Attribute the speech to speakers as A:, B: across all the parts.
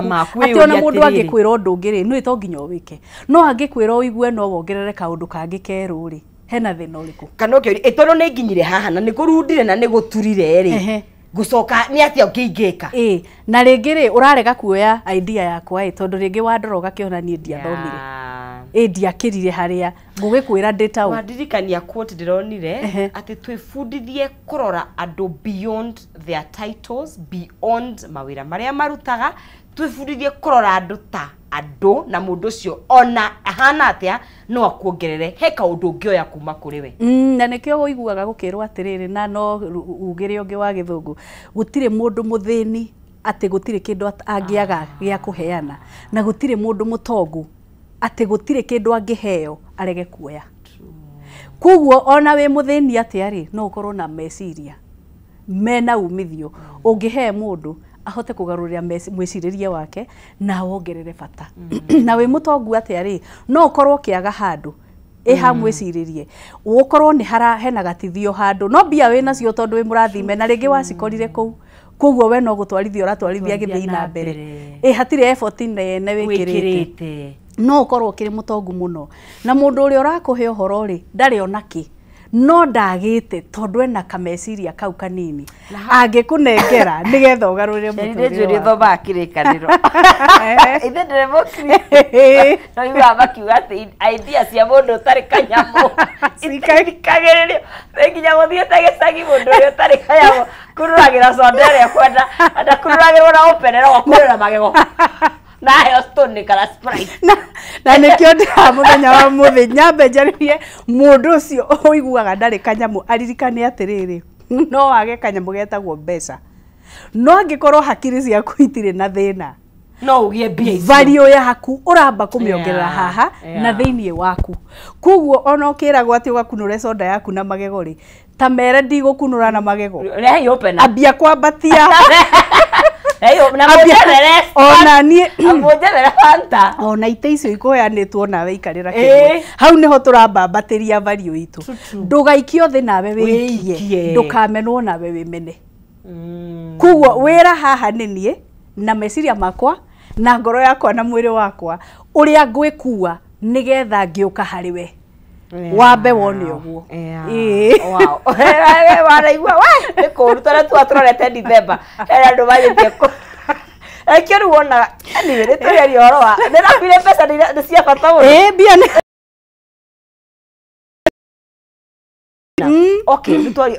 A: Maku
B: atĩ ona
A: wĩyũrie
B: mũndũ
A: atĩrĩrĩ.
B: Angĩkwĩra ũndũ ũngĩ rĩ, nĩ to nginya ũwĩke, no angĩkwĩra ũigue no wongerere kaũndũ kangĩ kerũ rĩ, hena thĩna ũrĩkũ?
A: Kana ũkĩũria, ĩ tondũ nĩ nginyire haha na nĩ kũrundire na nĩ gũturire rĩ, ngũcoka nĩ atĩa ũngĩ ingĩka?
B: Ĩ, na rĩngĩ rĩ, ũrarega kuoya idea yakwa ĩ tondũ rĩngĩ wandora ũgakĩona niĩ ndiathomire, ĩ ndiakĩrire harĩa ngũgĩkwĩra ndĩ taũ.
A: Wandirikania quote ndĩronire atĩ twĩbundithie kũrora andũ beyond their titles, beyond mawĩra marĩa marutaga. Twĩbundithie kũrora andũ ta andũ, na mũndũ ũcio ona ahana atĩa no akuongerere he kaũndũ ũngĩoya kuma kũrĩ we.
B: Na nĩkĩo ũiguaga gũkĩrwo atĩrĩrĩ, na no ugĩre ũngĩ wa gĩthũngũ, gũtirĩ mũndũ mũthĩni atĩ gũtirĩ kĩndũ angĩaga gĩa kũheana, na gũtirĩ mũndũ mũtongu atĩ gũtirĩ kĩndũ angĩheo arege kuoya. Koguo ona wĩ mũthĩni atĩa rĩ, no ũkorwo na meciria mena umithio ũngĩhe mũndũ ahote kũgarũrĩra mwĩcirĩrie wake na wongerere bata. Na wĩ mũtongu atĩa rĩ, no ũkorwo ũkĩaga handũ ĩha mwĩcirĩrie, ũkorwo nĩ hara hena gatithio handũ, no mbia wĩ nacio tondũ wĩ mũrathime na rĩngĩ wacikorire kũu, koguo we no gũtwarithia ũratwarithia
A: Twarithia
B: gĩthĩi
A: na
B: na mbere,
A: mbere.
B: Ĩ hatirĩ effort nene wĩkĩrĩte.
A: Wĩkĩrĩte.
B: No ũkorwo ũkĩrĩ mũtongu mũno na mũndũ ũrĩa ũrakũhe ũhoro rĩ, ndarĩ ona kĩ, no ndagĩte tondũ ena kameciria kau kanini angĩkũnengera nĩgetha ũgarũrĩre
A: nĩ
B: mũtũrĩre
A: njũĩ
B: waku.
A: Thomaga kĩrĩkanĩro, ithe ndĩrĩ mũkristo, no iguaga makiuga atĩ idea cia mũndũ ũtarĩ kanyamũ ithikagĩrĩrio. Nĩ nginya gũthiĩte gĩcagi, mũndũ ũrĩa ũtarĩ kanyamũ kururagĩra soda ĩrĩa kwenda, ndakururagĩrwo na ũpenero, gũkurura magego na heo Stone kana Sprite.
B: Na nĩkĩo ndĩra mũthenya wa mũthĩ nyambe njarĩrie mũndũ ũcio ũiguaga ndarĩ kanyamũ aririkane atĩrĩrĩ, no wage kanyamũ getagwo mbeca, no angĩkorwo hakiri ciaku itirĩ na thĩna,
A: no ũgĩe mbia icio.
B: Value yaku ũramba kũmĩongerera haha na thĩiniĩ waku. Koguo ona ũkĩragwo atĩ ũgakunũre soda yaku na magego rĩ, ta mere ndigũkunũra na magego.
A: Rehei opener.
B: Ambia kwambatia.
A: Rehei na mũnjethere.
B: Ona niĩ
A: Mũnjethere Fanta.
B: Ona ite icio ikũheanĩtwo nawe ikarĩra kĩmwe, hau nĩho tũrambambatĩria value itũ.
A: True, true.
B: Ndũgaikio thĩ nawe wĩikie.
A: Wĩikie.
B: Ndũkamenwo nawe wĩmene. Koguo wĩra haha nĩ niĩ na meciria makwa na ngoro yakwa na mwĩrĩ wakwa ũrĩa ngwĩkua nĩgetha ngĩũka harĩ we wambe wone ũguo. Ĩĩ.
A: Wow. Waraigua we nĩ kũũru tondũ tuwa tũrorete December hena andũ manjĩtie kũ ekio rĩu wonaga. Anyway, nĩ tũrĩaria ũhoro wa nĩ ndakwire mbeca nĩ cia bata mũno.
B: Ĩĩ, mbia nĩ
A: Okay, nĩ twaria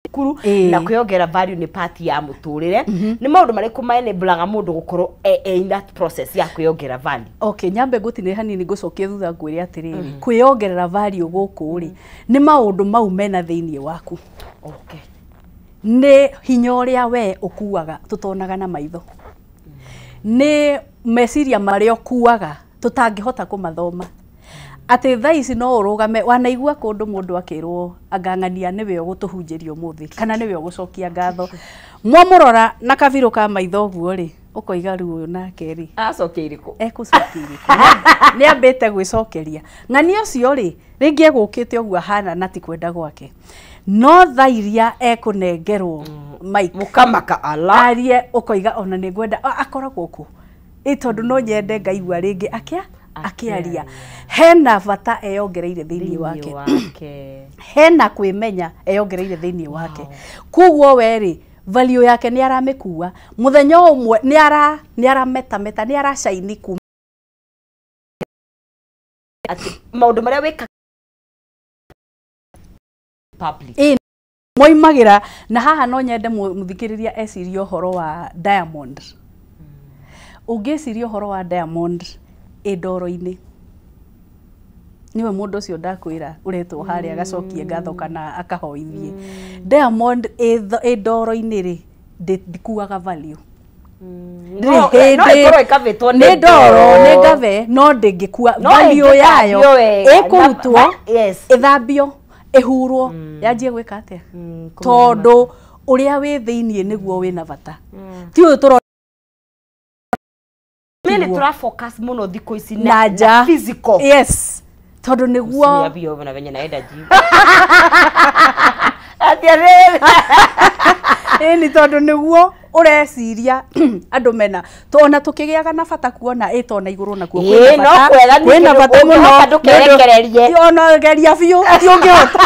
A: cukuru na kwĩyongerera value nĩ part ya mũtũrĩre. Nĩ maũndũ marĩkũ maenablaga mũndũ gũkorwo e in that process ya kwĩyongerera value?
B: Okay, nyambe ngũtinĩre hanini, ngũcokie thutha ngwĩre atĩrĩrĩ, kwĩyongerera value gũkũ rĩ, nĩ maũndũ mau mena thĩiniĩ waku. Nĩ hinya ũrĩa we ũkuaga tũtonaga na maitho, nĩ meciria marĩa ũkuaga tũtangĩhota kũmathoma, atĩ thaa ici no ũrũgame wanaigua kũndũ mũndũ akĩrwo angang'ania nĩwe ũgũtũhunjĩria ũmũthĩ kana nĩwe ũgũcokia ngatho, mwamũrora na kabirũ ka maitho ũguo rĩ, ũkoiga rĩu ũyũ nake rĩ
A: Acokia irĩkũ?
B: Ekũcokia irĩkũ? Nĩ ambĩte gwĩcokeria ng'ania ũcio rĩ, rĩngĩ egũkĩte ũguo ahana na ti kwenda gwake, no thaa iria ekũnengerwo mic
A: mũkamaka ala
B: arie, ũkoiga ona nĩ ngwenda akoragwo kũ ĩ, tondũ no nyende ngaigua rĩngĩ akĩa akĩaria, hena bata eyongereire thĩiniĩ wake.
A: Wake.
B: Hena kwĩmenya eyongereire thĩiniĩ wake. Koguo we rĩ, value yake nĩ aramĩkua mũthenya ũmwe, nĩ arametameta, nĩ aracaini kuma
A: atĩ maũndũ marĩa wĩkaga public.
B: Ĩ, moimagĩra na haha no nyende mũthikĩrĩria ecirie ũhoro wa diamond. Ũngĩciria ũhoro wa diamond ĩ ndoro-inĩ, nĩwe mũndũ ũcio ndakwĩra ũretwo harĩa agacokie ngatho kana akahoithie, diamond ĩ ndoro-inĩ rĩ, ndĩkuaga value.
A: No no ĩkorwo ĩkavĩtwo.
B: Nĩ ndoro, nĩ ngave, no ndĩngĩkua
A: No
B: value yayo.
A: Ĩngĩthambio wega.
B: Ĩkũrutwo, ĩthambio, ĩhurwo, yanjie gwĩka atĩa, tondũ ũrĩa wĩ thĩiniĩ nĩguo wĩna bata, ti ũyũ tũrona.
A: Mimi nĩ tũra focus mũno thikũ ici
B: na nja.
A: Physical.
B: Yes, tondũ nĩguo
A: Usiniambie na venye naenda gym. Ati rĩrĩ.
B: Ĩni tondũ nĩguo ũreciria andũ mena ona tũkĩgĩaga na bata kuona ĩ tona igũrũ nakuo kwĩna bata mũno
A: ndũkerekererie
B: ona geria biũ ti ũngĩhota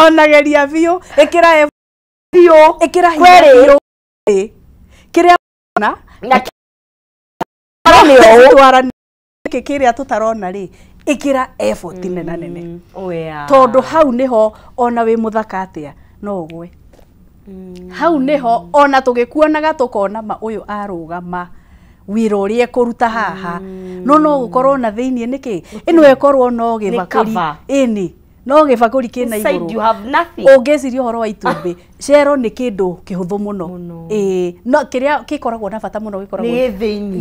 B: ona geria biũ ĩkĩra
A: biũ
B: ĩkĩra hinya biũ kĩrĩa na gĩkĩ kĩrĩa tũtarona rĩ ĩkĩra effort nene nene tondũ hau nĩho ona wĩ mũthaka atĩa no ũgwe hau nĩho ona tũgĩkuonaga tũkona ma ũyũ arũgama wĩra ũrĩa ekũruta haha no no gũkorwo na thĩiniĩ nĩkĩ ĩno ĩkorwo no gĩbakũri ĩni no gĩbakũri kĩna igũrũ ũngĩciria ũhoro wa itumbĩ cero nĩ kĩndũ kĩhũthũ mũno ĩĩ no kĩrĩa gĩkoragwo na bata mũno gĩkoragwo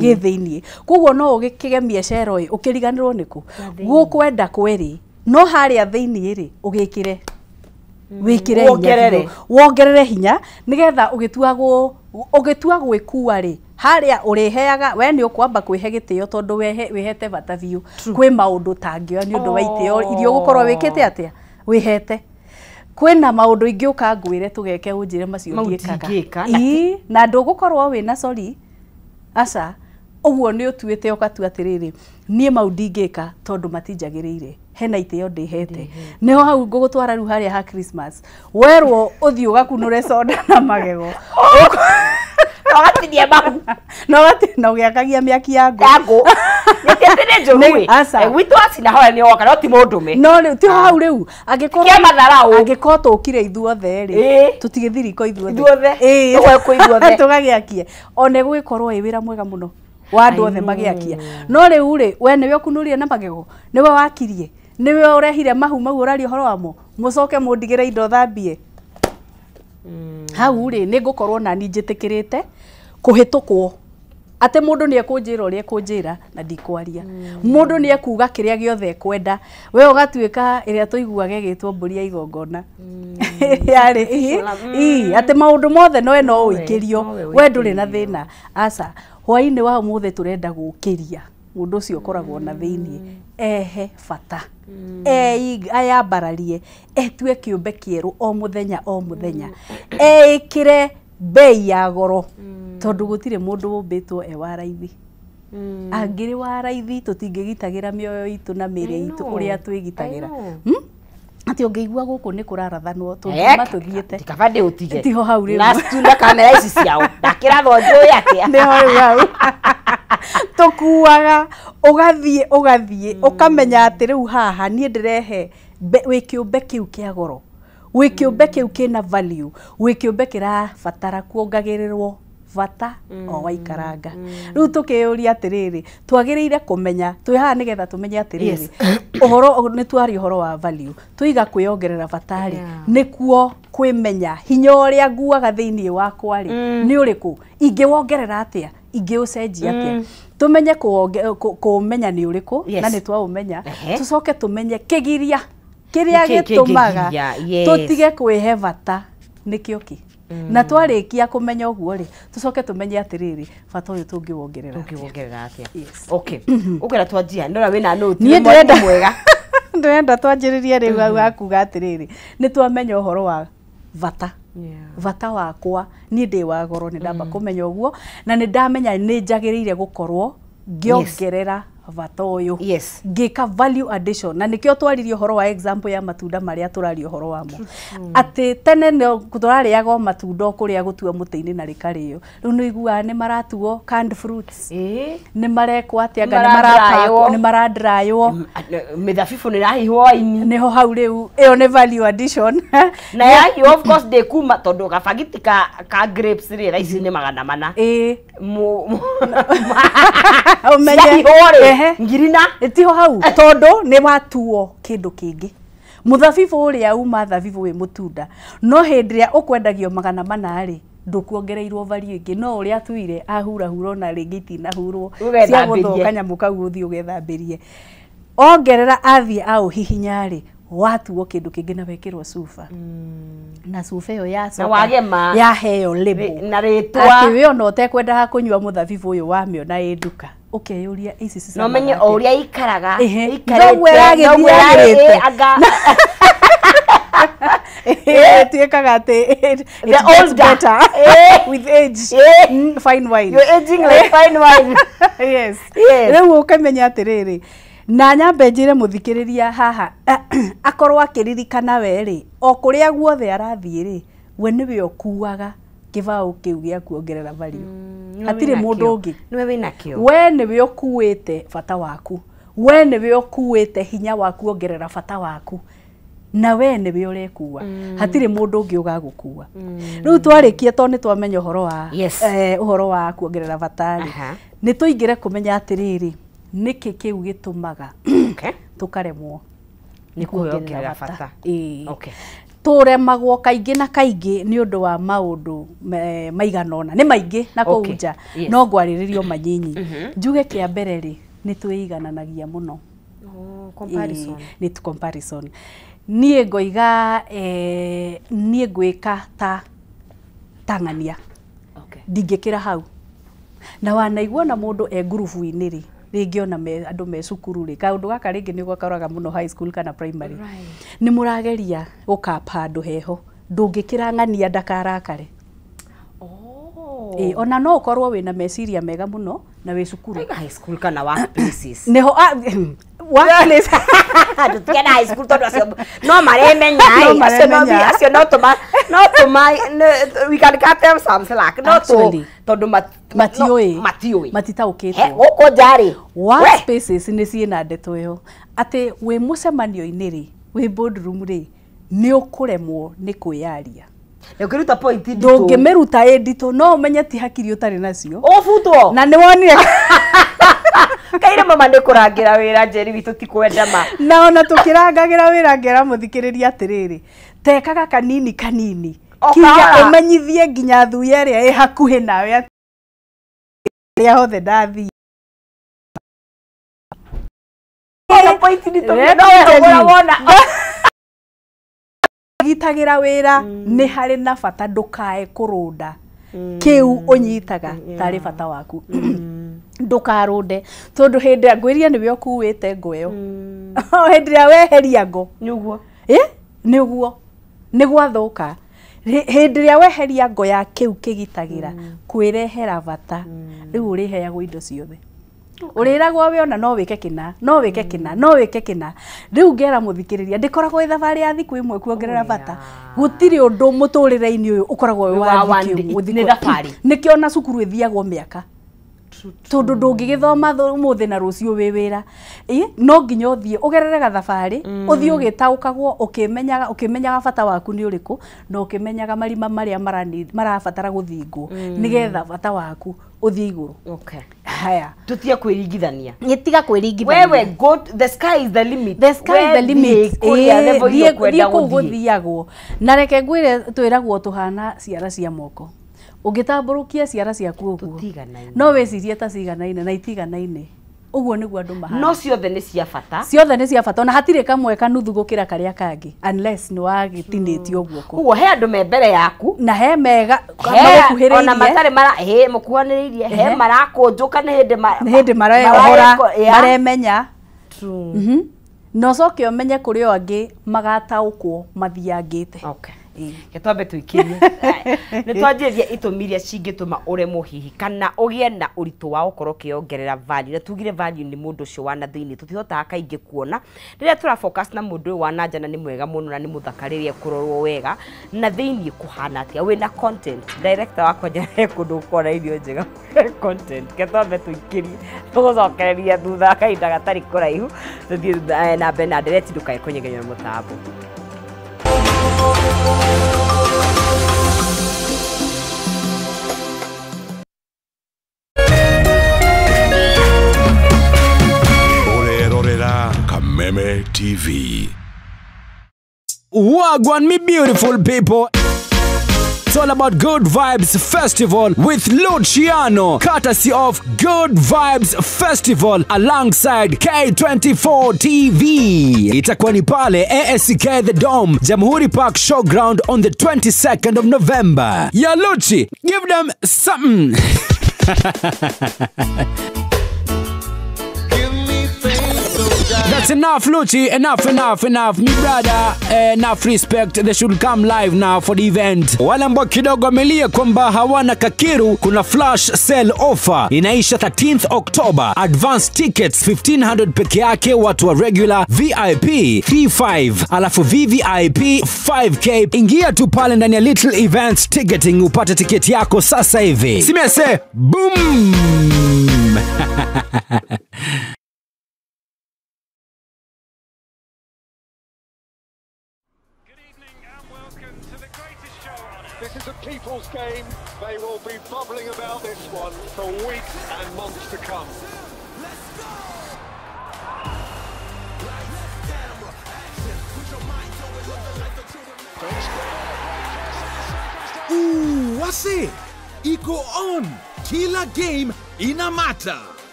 B: gĩ thĩiniĩ koguo no ũgĩkĩgemie cero ĩ ũkĩriganĩrwo nĩkũ gũkwenda kweri no harĩa thĩiniĩ rĩ ũgĩkĩre wikire hinya wongerere hinya nigetha ũgĩtua gwĩkua rĩ harĩa ũrĩheaga we nĩ ũkwamba kwĩhe gĩtĩo tondũ wĩhete bata biũ kwĩ maũndũ tangĩoya nĩ ũndũ wa itĩo iria ũgũkorwo wĩkĩte atĩa wĩhete kwĩna maũndũ ingĩ ũkangwĩre tũgeke ũnjĩre macio ndiĩkaga na ndũgũkorwo wĩna sorry aca ũguo nĩ ũtuĩte ũgatua atĩrĩrĩ niĩ mau ndingĩka tondũ matinjagĩrĩire hena itĩo ndĩhete nĩho hau ngũgũtwara rĩu harĩa ha Christmas werwo ũthiĩ ũgakunũre soda na magego
A: ũgatinia mahu
B: na ũgĩakagia mĩaki ya ngũ
A: nĩtĩ nĩ njũru ĩ gwitũ acina hoya nĩ woka no ti mũndũme
B: no rĩu ti hau rĩu angĩkorwo
A: kĩa matharau
B: angĩkorwo tũkire ithuothe rĩ tũtigĩthiĩ riko ithuothe
A: tũgwekwo ithuothe
B: tũgagĩakie ona ĩgũgĩkorwo ĩ wĩra mwega mũno wa andũ othe magĩakia no rĩu rĩ we nĩwe ũkunũrire na magego nĩwe wakirie nĩwe ũrehire mahu mau ũraria ũhoro wamo mũcoke mũndigĩre indo thambie hau rĩ nĩ ngũkorwo nani njĩtĩkĩrĩte kũhĩtũkwo atĩ mũndũ nĩ ekũnjĩra ũrĩa ekũnjĩra na ndikwaria mũndũ nĩ ekuga kĩrĩa gĩothe ekwenda we ũgatuĩka ĩrĩa tũiguaga ĩgĩtwo mbũri ya igongona yarĩ atĩ maũndũ mothe nowe no ũikĩrio we ndũrĩ na thĩna aca hwainĩ wa ũmũthĩ tũrenda gũkĩria mũndũ ũcio ũkoragwo na thĩiniĩ ehe bata eyambararie etue kĩũmbe kĩerũ o mũthenya o mũthenya eĩkĩre bei ya goro tondũ gũtirĩ mũndũ ũmbĩtwo e wa raithi angĩrĩ wa raithi tũtingĩgitagĩra mĩoyo itũ na mĩĩrĩ itũ ũrĩa twĩgitagĩra atĩ ũngĩigua gũkũ nĩ kũrarathanwo tũngiuma tũthiĩte
A: kaba ndĩũtige
B: tiho hau rĩu
A: na stunda kamera ici ciao ndakĩrathwo njũĩ atĩa
B: nĩho rĩu hau tũkuaga ũgathiĩ ũgathiĩ ũkamenya atĩ rĩu haha niĩ ndĩrehe wĩ kĩũmbe kĩu kĩa goro wĩ kĩũmbe kĩu kĩna value wĩ kĩũmbe kĩrabatara kuongagĩrĩrwo bata o waikaranga rĩu tũkĩyũria atĩrĩrĩ twagĩrĩire kũmenya twĩ haha nĩgetha tũmenye atĩrĩrĩ ũhoro nĩ twaria ũhoro wa value tũiga kwĩyongerera bata rĩ nĩkuo kwĩmenya hinya ũrĩa nguaga thĩiniĩ wakwa rĩ nĩ ũrĩkũ ingĩwongerera atĩa ingĩũcenjia atĩa tũmenye kũũmenya nĩ ũrĩkũ na nĩ twaũmenya tũcoke tũmenye kĩgiria kĩrĩa gĩtũmaga tũtige kwĩhe bata nĩkĩo kĩ na twarĩkia kũmenya ũguo rĩ tũcoke tũmenye atĩrĩrĩ bata ũyũ tũngĩwongerera
A: tũngĩwongerera atĩa okay ũkwenda twanjia ndona wĩna note
B: niĩ ndĩrenda
A: mwega
B: ndĩrenda twanjĩrĩrie rĩu hau hakuga atĩrĩrĩ nĩ twamenya ũhoro wa bata bata wakwa niĩ ndĩ wa goro nĩ ndamba kũmenya ũguo na nĩ ndamenya nĩ njagĩrĩire gũkorwo ngĩongerera bata ũyũ ngĩka value addition na nĩkĩo twaririe ũhoro wa example ya matunda marĩa tũraria ũhoro wamo atĩ tene tũrarĩaga o matunda o kũrĩa gũtua mũtĩ-inĩ na rĩkarĩo rĩu nĩ ũiguaga nĩ maratuo canned fruits nĩ marekwo atĩa anga nĩ maradraywo
A: mĩthabibũ nĩ ĩrahihwo waini
B: nĩho hau rĩu ĩyo nĩ value addition
A: na yahihwo of course ndĩkuma tondũ gabagiti ka grapes rĩ thaa ici nĩ 400 ciahihwo rĩ ngirina
B: tiho hau tondũ nĩ watuo kĩndũ kĩngĩ mũthabibũ ũrĩa uma thabibũ wĩ mũtunda no hĩndĩ ĩrĩa ũkwendagio 400 rĩ ndũkuongereirwo value ĩngĩ no ũrĩa atuire ahurahura ona rĩngĩ itinahurwo cia gũthũka nyamũ kau ũthiĩ ũgethambĩrie ongerera athiĩ aũhihinya rĩ watuo kĩndũ kĩngĩ na wekĩrwo cuba na cuba ĩyo yacoka yaheo label
A: na rĩtwa
B: atĩ we ona ũtekwendaga kũnyua mũthabibũ ũyũ wamĩona ĩ nduka ũkeyũria ici
A: no menye o ũrĩa ikaraga
B: ikarĩte anga Ĩtuĩkaga atĩ it gets better with age. Fine wine.
A: You're aging like fine wine.
B: Yes. Rĩu ũkĩmenya atĩrĩrĩ, na nyambe njĩre mũthikĩrĩria haha akorwo akĩririkana we rĩ, o kũrĩa guothe arathiĩ rĩ, we nĩwe ũkuaga kĩbaũ kĩu gĩa kuongerera value. Hatirĩ mũndũ ũngĩ.
A: Nĩwe wĩnakĩo.
B: We nĩwe ũkuĩte bata waku, we nĩwe ũkuĩte hinya wa kuongerera bata waku, na we nĩwe ũrekua. Hatirĩ mũndũ ũngĩ ũgagũkua. Rĩu twarĩkia, tondũ nĩ twamenya ũhoro wa ũhoro wa kuongerera bata rĩ, nĩ tũingĩre kũmenya atĩrĩrĩ, nĩkĩ kĩu gĩtũmaga tũkaremwo
A: nĩ kuongerera bata.
B: Tũremagwo kaingĩ na kaingĩ nĩ ũndũ wa maũndũ maigana ũna, nĩ maingĩ na kũu nja, no ngwarĩrĩrio manyinyi. Njuge kĩa mbere rĩ, nĩ twĩigananagia mũno.
A: Comparison.
B: Nĩ comparison. Niĩ ngoiga niĩ ngwĩka ta ng'ania, ndingĩkĩra hau. Na wanaigua na mũndũ e ngurubu-inĩ rĩ, rĩngĩ ona andũ me cukuru rĩ, kaũndũ gaka rĩngĩ nĩ gakoraga mũno high school kana primary, nĩ mũrageria gũkapa handũ heho, ndũngĩkĩra ng'ania ndakarakare. Ona no ũkorwo wĩna meciria mega mũno na wĩ cukuru.
A: High school kana workplaces.
B: Nĩho workplace.
A: Tũtigana high school tondũ acio no maremenya, acio no tũma no tũma we can cut them some slack, no tũ tondũ
B: matiũĩ,
A: matiũĩ,
B: matitaũkĩtwo.
A: Gũkũ nja rĩ,
B: workspaces nĩ ciĩna ndeto ĩyo atĩ wĩ mũcemanio-inĩ rĩ, wĩ boardroom rĩ, nĩ ũkũremwo nĩ kwĩyaria.
A: Ũkĩruta point nditũ,
B: ndũngĩmĩruta ĩ nditũ, no ũmenye ti hakiri ũtarĩ nacio,
A: ũbutwo.
B: Na nĩ wonire
A: kaire mama nĩ kũrangĩra wĩra Njeri witũ ti kwenda ma.
B: Na ona tũkĩrangagĩra wĩra ngera mũthikĩrĩria atĩrĩrĩ, tekaga kanini kanini kinya ũmenyithie nginya thuya ĩrĩa ĩ hakuhĩ nawe atĩ hothe ndathiĩ.
A: Point nditũ no we wona
B: gitagĩra wĩra nĩ harĩ na bata, ndũkae kũrũnda kĩu ũnyitaga tarĩ bata waku. Ndũkarũnde tondũ hĩndĩ ĩrĩa ngwĩria nĩwe ũkuĩte ngo ĩyo, hĩndĩ ĩrĩa weheria ngo
A: nĩguo
B: nĩguo nĩ gwathũka. Hĩndĩ ĩrĩa weheria ngo ya kĩu kĩgitagĩra kwĩrehera bata, rĩu ũrĩheagwo indo ciothe. Ũrĩragwo we ona no wĩke kĩna, no wĩke kĩna, no wĩke kĩna. Rĩu ngera mũthikĩrĩria, ndĩkoragwo ĩ thabarĩ ya thikũ ĩmwe kuongerera bata. Gũtirĩ ũndũ mũtũrĩre-inĩ ũyũ ũkoragwo wĩ wa thikũ ĩmwe. Nĩkĩo ona cukuru ĩthiagwo mĩaka, tondũ ndũngĩgĩthoma ũmũthĩ na rũciũ wĩ wĩra. No nginya ũthiĩ ũgerere gathabarĩ, ũthiĩ ũgĩtaũkagwo, ũkĩmenyaga bata waku nĩ ũrĩkũ, na ũkĩmenyaga marima marĩa marabatara gũthingwo nĩgetha bata waku ũthiĩ igũrũ. Haya,
A: tutige kwĩringithania.
B: Tiga kwĩringithania.
A: Wewe go, the sky is the limit.
B: The sky is the limit. Thiĩ kũu gũthiagwo. Na reke ngwĩre, twĩragwo tũhana ciara cia moko. Ũngĩtambũrũkia ciara ciaku ũguo, no wĩcirie ta ciganaine na itiganaine. Ũguo nĩguo andũ mahana.
A: No ciothe nĩ cia bata.
B: Ciothe nĩ cia bata, ona hatirĩ kamwe kanuthu gũkĩra karĩa kangĩ, unless nĩ wagĩtinĩtio guoko.
A: Ũguo he andũ me mbere yaku
B: na he mega magũkuhĩrĩirie,
A: ona matarĩ mara he mũkuhanĩrĩirie, he marakũnjũka nĩ hĩndĩ
B: mareohora, maremenya. Na ũcoke ũmenye kũrĩ o angĩ magataũkwo mathiangĩte.
A: Twambe tũikĩrie. Nĩ twanjĩrĩria itũmi iria cingĩtũma ũremwo hihi kana ũgĩe na ũritũ wa gũkorwo ũkĩongerera value. Na tugire value nĩ mũndũ ũcio wa na thĩinĩ, tũtihotaga kaingĩ kuona rĩrĩa tũra focus na mũndũ ũyũ wa na nja, na nĩ mwega mũno na nĩ mũthaka rĩrĩa ekũrorwo wega, na thĩinĩ kũhana atĩa, wĩna content. Director wakwa njĩra kũndũ ũkona irio njega content. Ke twambe tũikĩrie, tũgũcokereria thutha kahinda gatarĩ kũraihu, tũthiĩ na mbere na ndereti, ndũkae kũnyegenywo nĩ mũtambo.
C: Kameme TV.
D: Wagwan, me beautiful people. It's all about Good Vibes Festival with Luciano, courtesy of Good Vibes Festival alongside K24 TV. Itakuwa ni pale ASK The Dome, Jamhuri Park Showground on the 22nd of November. Ya Luchi, give them something. That's It's enough, Luchi. Enough, enough, enough. Mi brother, enough respect. They should come live now for the event. Wale ambao kidogo wamelia kwamba hawana kakiru, kuna flash sale offer inaisha 13th October. Advance tickets 1500 peke yake, watu wa regular, VIP 35, alafu VVIP 5k. Ingia tu pale ndani ya Little Events Ticketing upate tiketi yako sasa hivi. Simese, boom!
C: This is a people's game. They will be bubbling about this one for weeks and months to come. Let's go! Lights, camera, action. Put your mind to it. Live the life that you imagine.
E: Ooh, wase! Iko on! Kila game ina matter.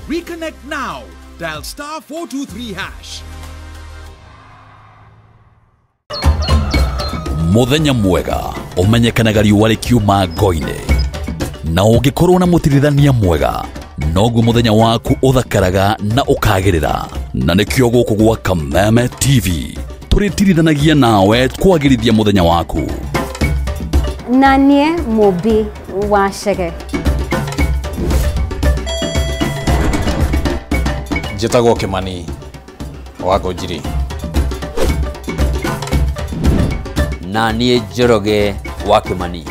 E: Reconnect now. Dial *423#.
F: Muthenya mwega umenyekanaga riũa rĩkiuma ngo-inĩ, na ũngĩkorwo na mũtirithania mwega noguo mũthenya waku ũthakaraga na ũkagĩrĩra. Na nĩkĩo gũkũ gwa Kameme TV tũrĩtirithanagia nawe kwagĩrithia mũthenya waku.
G: Na niĩ Mũmbi wa Chege.
H: Njĩtagwo Kĩmani wa Ngũnjiri.
A: Na niĩ Njoroge wa Kĩmani.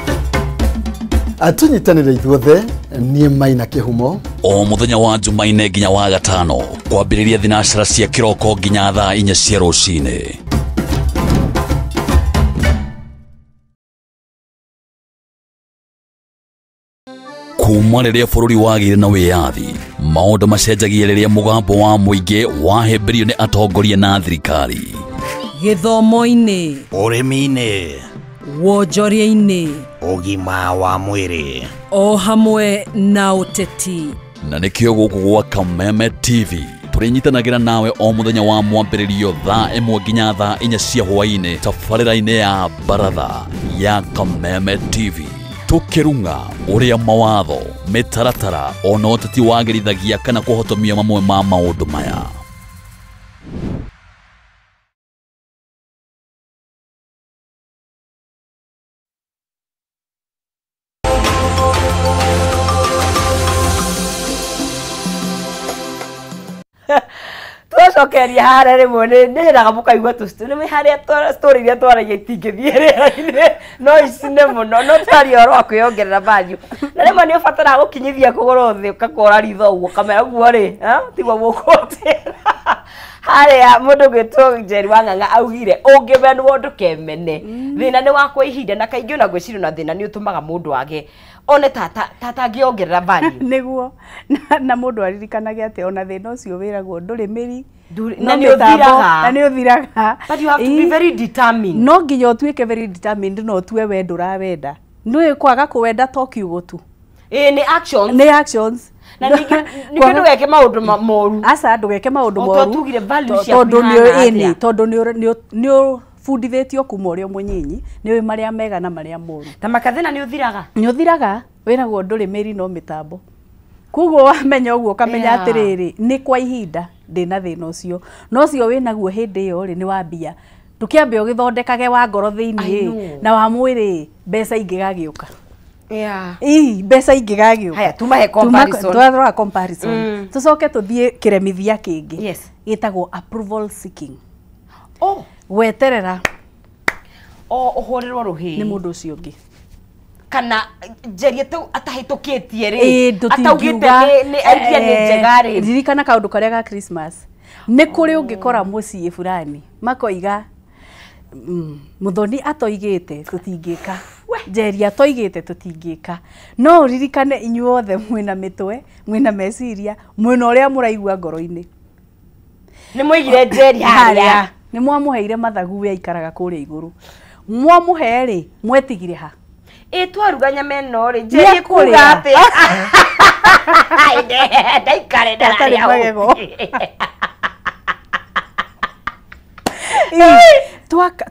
I: Atunyitanĩre ithuothe, niĩ Maina Kĩhumo.
F: O mũthenya wa Jumaine nginya wa gatano kwambĩrĩria thinacara cia kĩroko nginya thaa 4 cia rũcinĩ. Kuma rĩrĩa bũrũri wagĩire na wĩyathi, maũndũ macenjagia rĩrĩa mũgambo wa mũingĩ wahĩmbĩrio nĩ atongoria na thirikari.
J: Gĩthomo-inĩ,
K: ũrĩmi-inĩ,
J: wonjoria-inĩ,
K: ũgima wa mwĩrĩ,
J: o hamwe na ũteti.
F: Na nĩkĩo gũkũ gwa Kameme TV tũrĩnyitanagĩra nawe o mũthenya wa mwambĩrĩrio thaa 1 nginya thaa 4 cia hwaĩ-inĩ tabarĩra-inĩ ya baratha ya Kameme TV, tũkĩrung'a ũrĩa mawatho, mĩtaratara ona ũteti wagĩrithagia kana kũhotomia mamwe ma maũndũ maya.
A: Twacokeria harĩa rĩmwe nĩ mũkaigua tũ harĩa story iria twaragia itingĩthiĩ rĩera-inĩ no icine mũno, no twaria ũhoro wa kwĩyongerera value. Na rĩmwe nĩ ũbataraga gũkinyithia kũgũrũ thĩ ũgakora ritho ũguo kamera ũguo rĩ, tiguo mũkũtĩra. Harĩa mũndũ gwĩtwo Njeri wa Ng'ang'a augire ũngĩmenwo ndũkemene. Thĩna nĩ wa kwa ihinda, na kaingĩ ona ngwĩciria ona thĩna nĩ ũtũmaga mũndũ age one tata angĩongerera value.
B: Nĩguo na mũndũ aririkanage atĩ ona thĩna ũcio wĩragwo ndũrĩ mĩri
A: na nĩ ũthiraga.
B: Na nĩ ũthiraga.
A: But you have to be very determined.
B: No nginya ũtuĩke very determined na ũtue we ndũrawenda. Nĩũĩ kwaga kũwenda to kiugo tu.
A: Ĩĩ nĩ actions.
B: Nĩ actions.
A: Na ningĩ ndũgeke maũndũ moru.
B: Aca ndũgeke maũndũ moru.
A: Tugire value ciaku ihana atĩa.
B: Tondũ nĩ ũbundithĩtio kuma ũrĩ o mũnyinyi, nĩ ũĩ marĩa mega na marĩa moru.
A: Ta makathĩna nĩ ũthiraga.
B: Nĩ ũthiraga, wĩragwo ndũrĩ mĩri no mĩtambo. Koguo wamenya ũguo ũkamenya atĩrĩrĩ, nĩ kwa ihinda ndĩna thĩna ũcio. No ũcio wĩnaguo hĩndĩ ĩyo rĩ nĩ wambia. Ndũkĩambe ũgĩthondekage wa ngoro thĩinĩ na wa mwĩrĩ, mbeca ingĩgagĩũka. Ii mbeca ingĩgagĩũka.
A: Haya tumahe comparison.
B: Twarora comparison. Tũcoke tũthiĩ kĩremithia kĩngĩ.
A: Yes.
B: Gĩtagwo approval seeking.
A: Oh,
B: gweterera
A: o ũhũrĩrwo rũhĩ
B: nĩ mũndũ ũcio ũngĩ.
A: Kana Njeri atahĩtũkĩtie rĩ, ataugĩte nĩ idea nĩ njega rĩ.
B: Ririkana kaũndũ karĩa ga Christmas. Nĩ kũrĩ ũngĩkora mũciĩ fulani makoiga Muthoni atoigĩte tũtingĩka, Njeri atoigĩte tũtingĩka. No ũririkane inyuothe mwĩna mĩtwe, mwĩna meciria, mwĩna ũrĩa mũraigua ngoro-inĩ.
A: Nĩ mwaigire Njeri harĩa.
B: Nĩ mwamũheire mathagu we aikaraga kũrĩa igũrũ. Mwamũhe rĩ, mwetigire ha?
A: Ĩ twaruga nyama ĩno rĩ, Njeri kuga atĩa? Ndaikare ndararĩa
B: magego.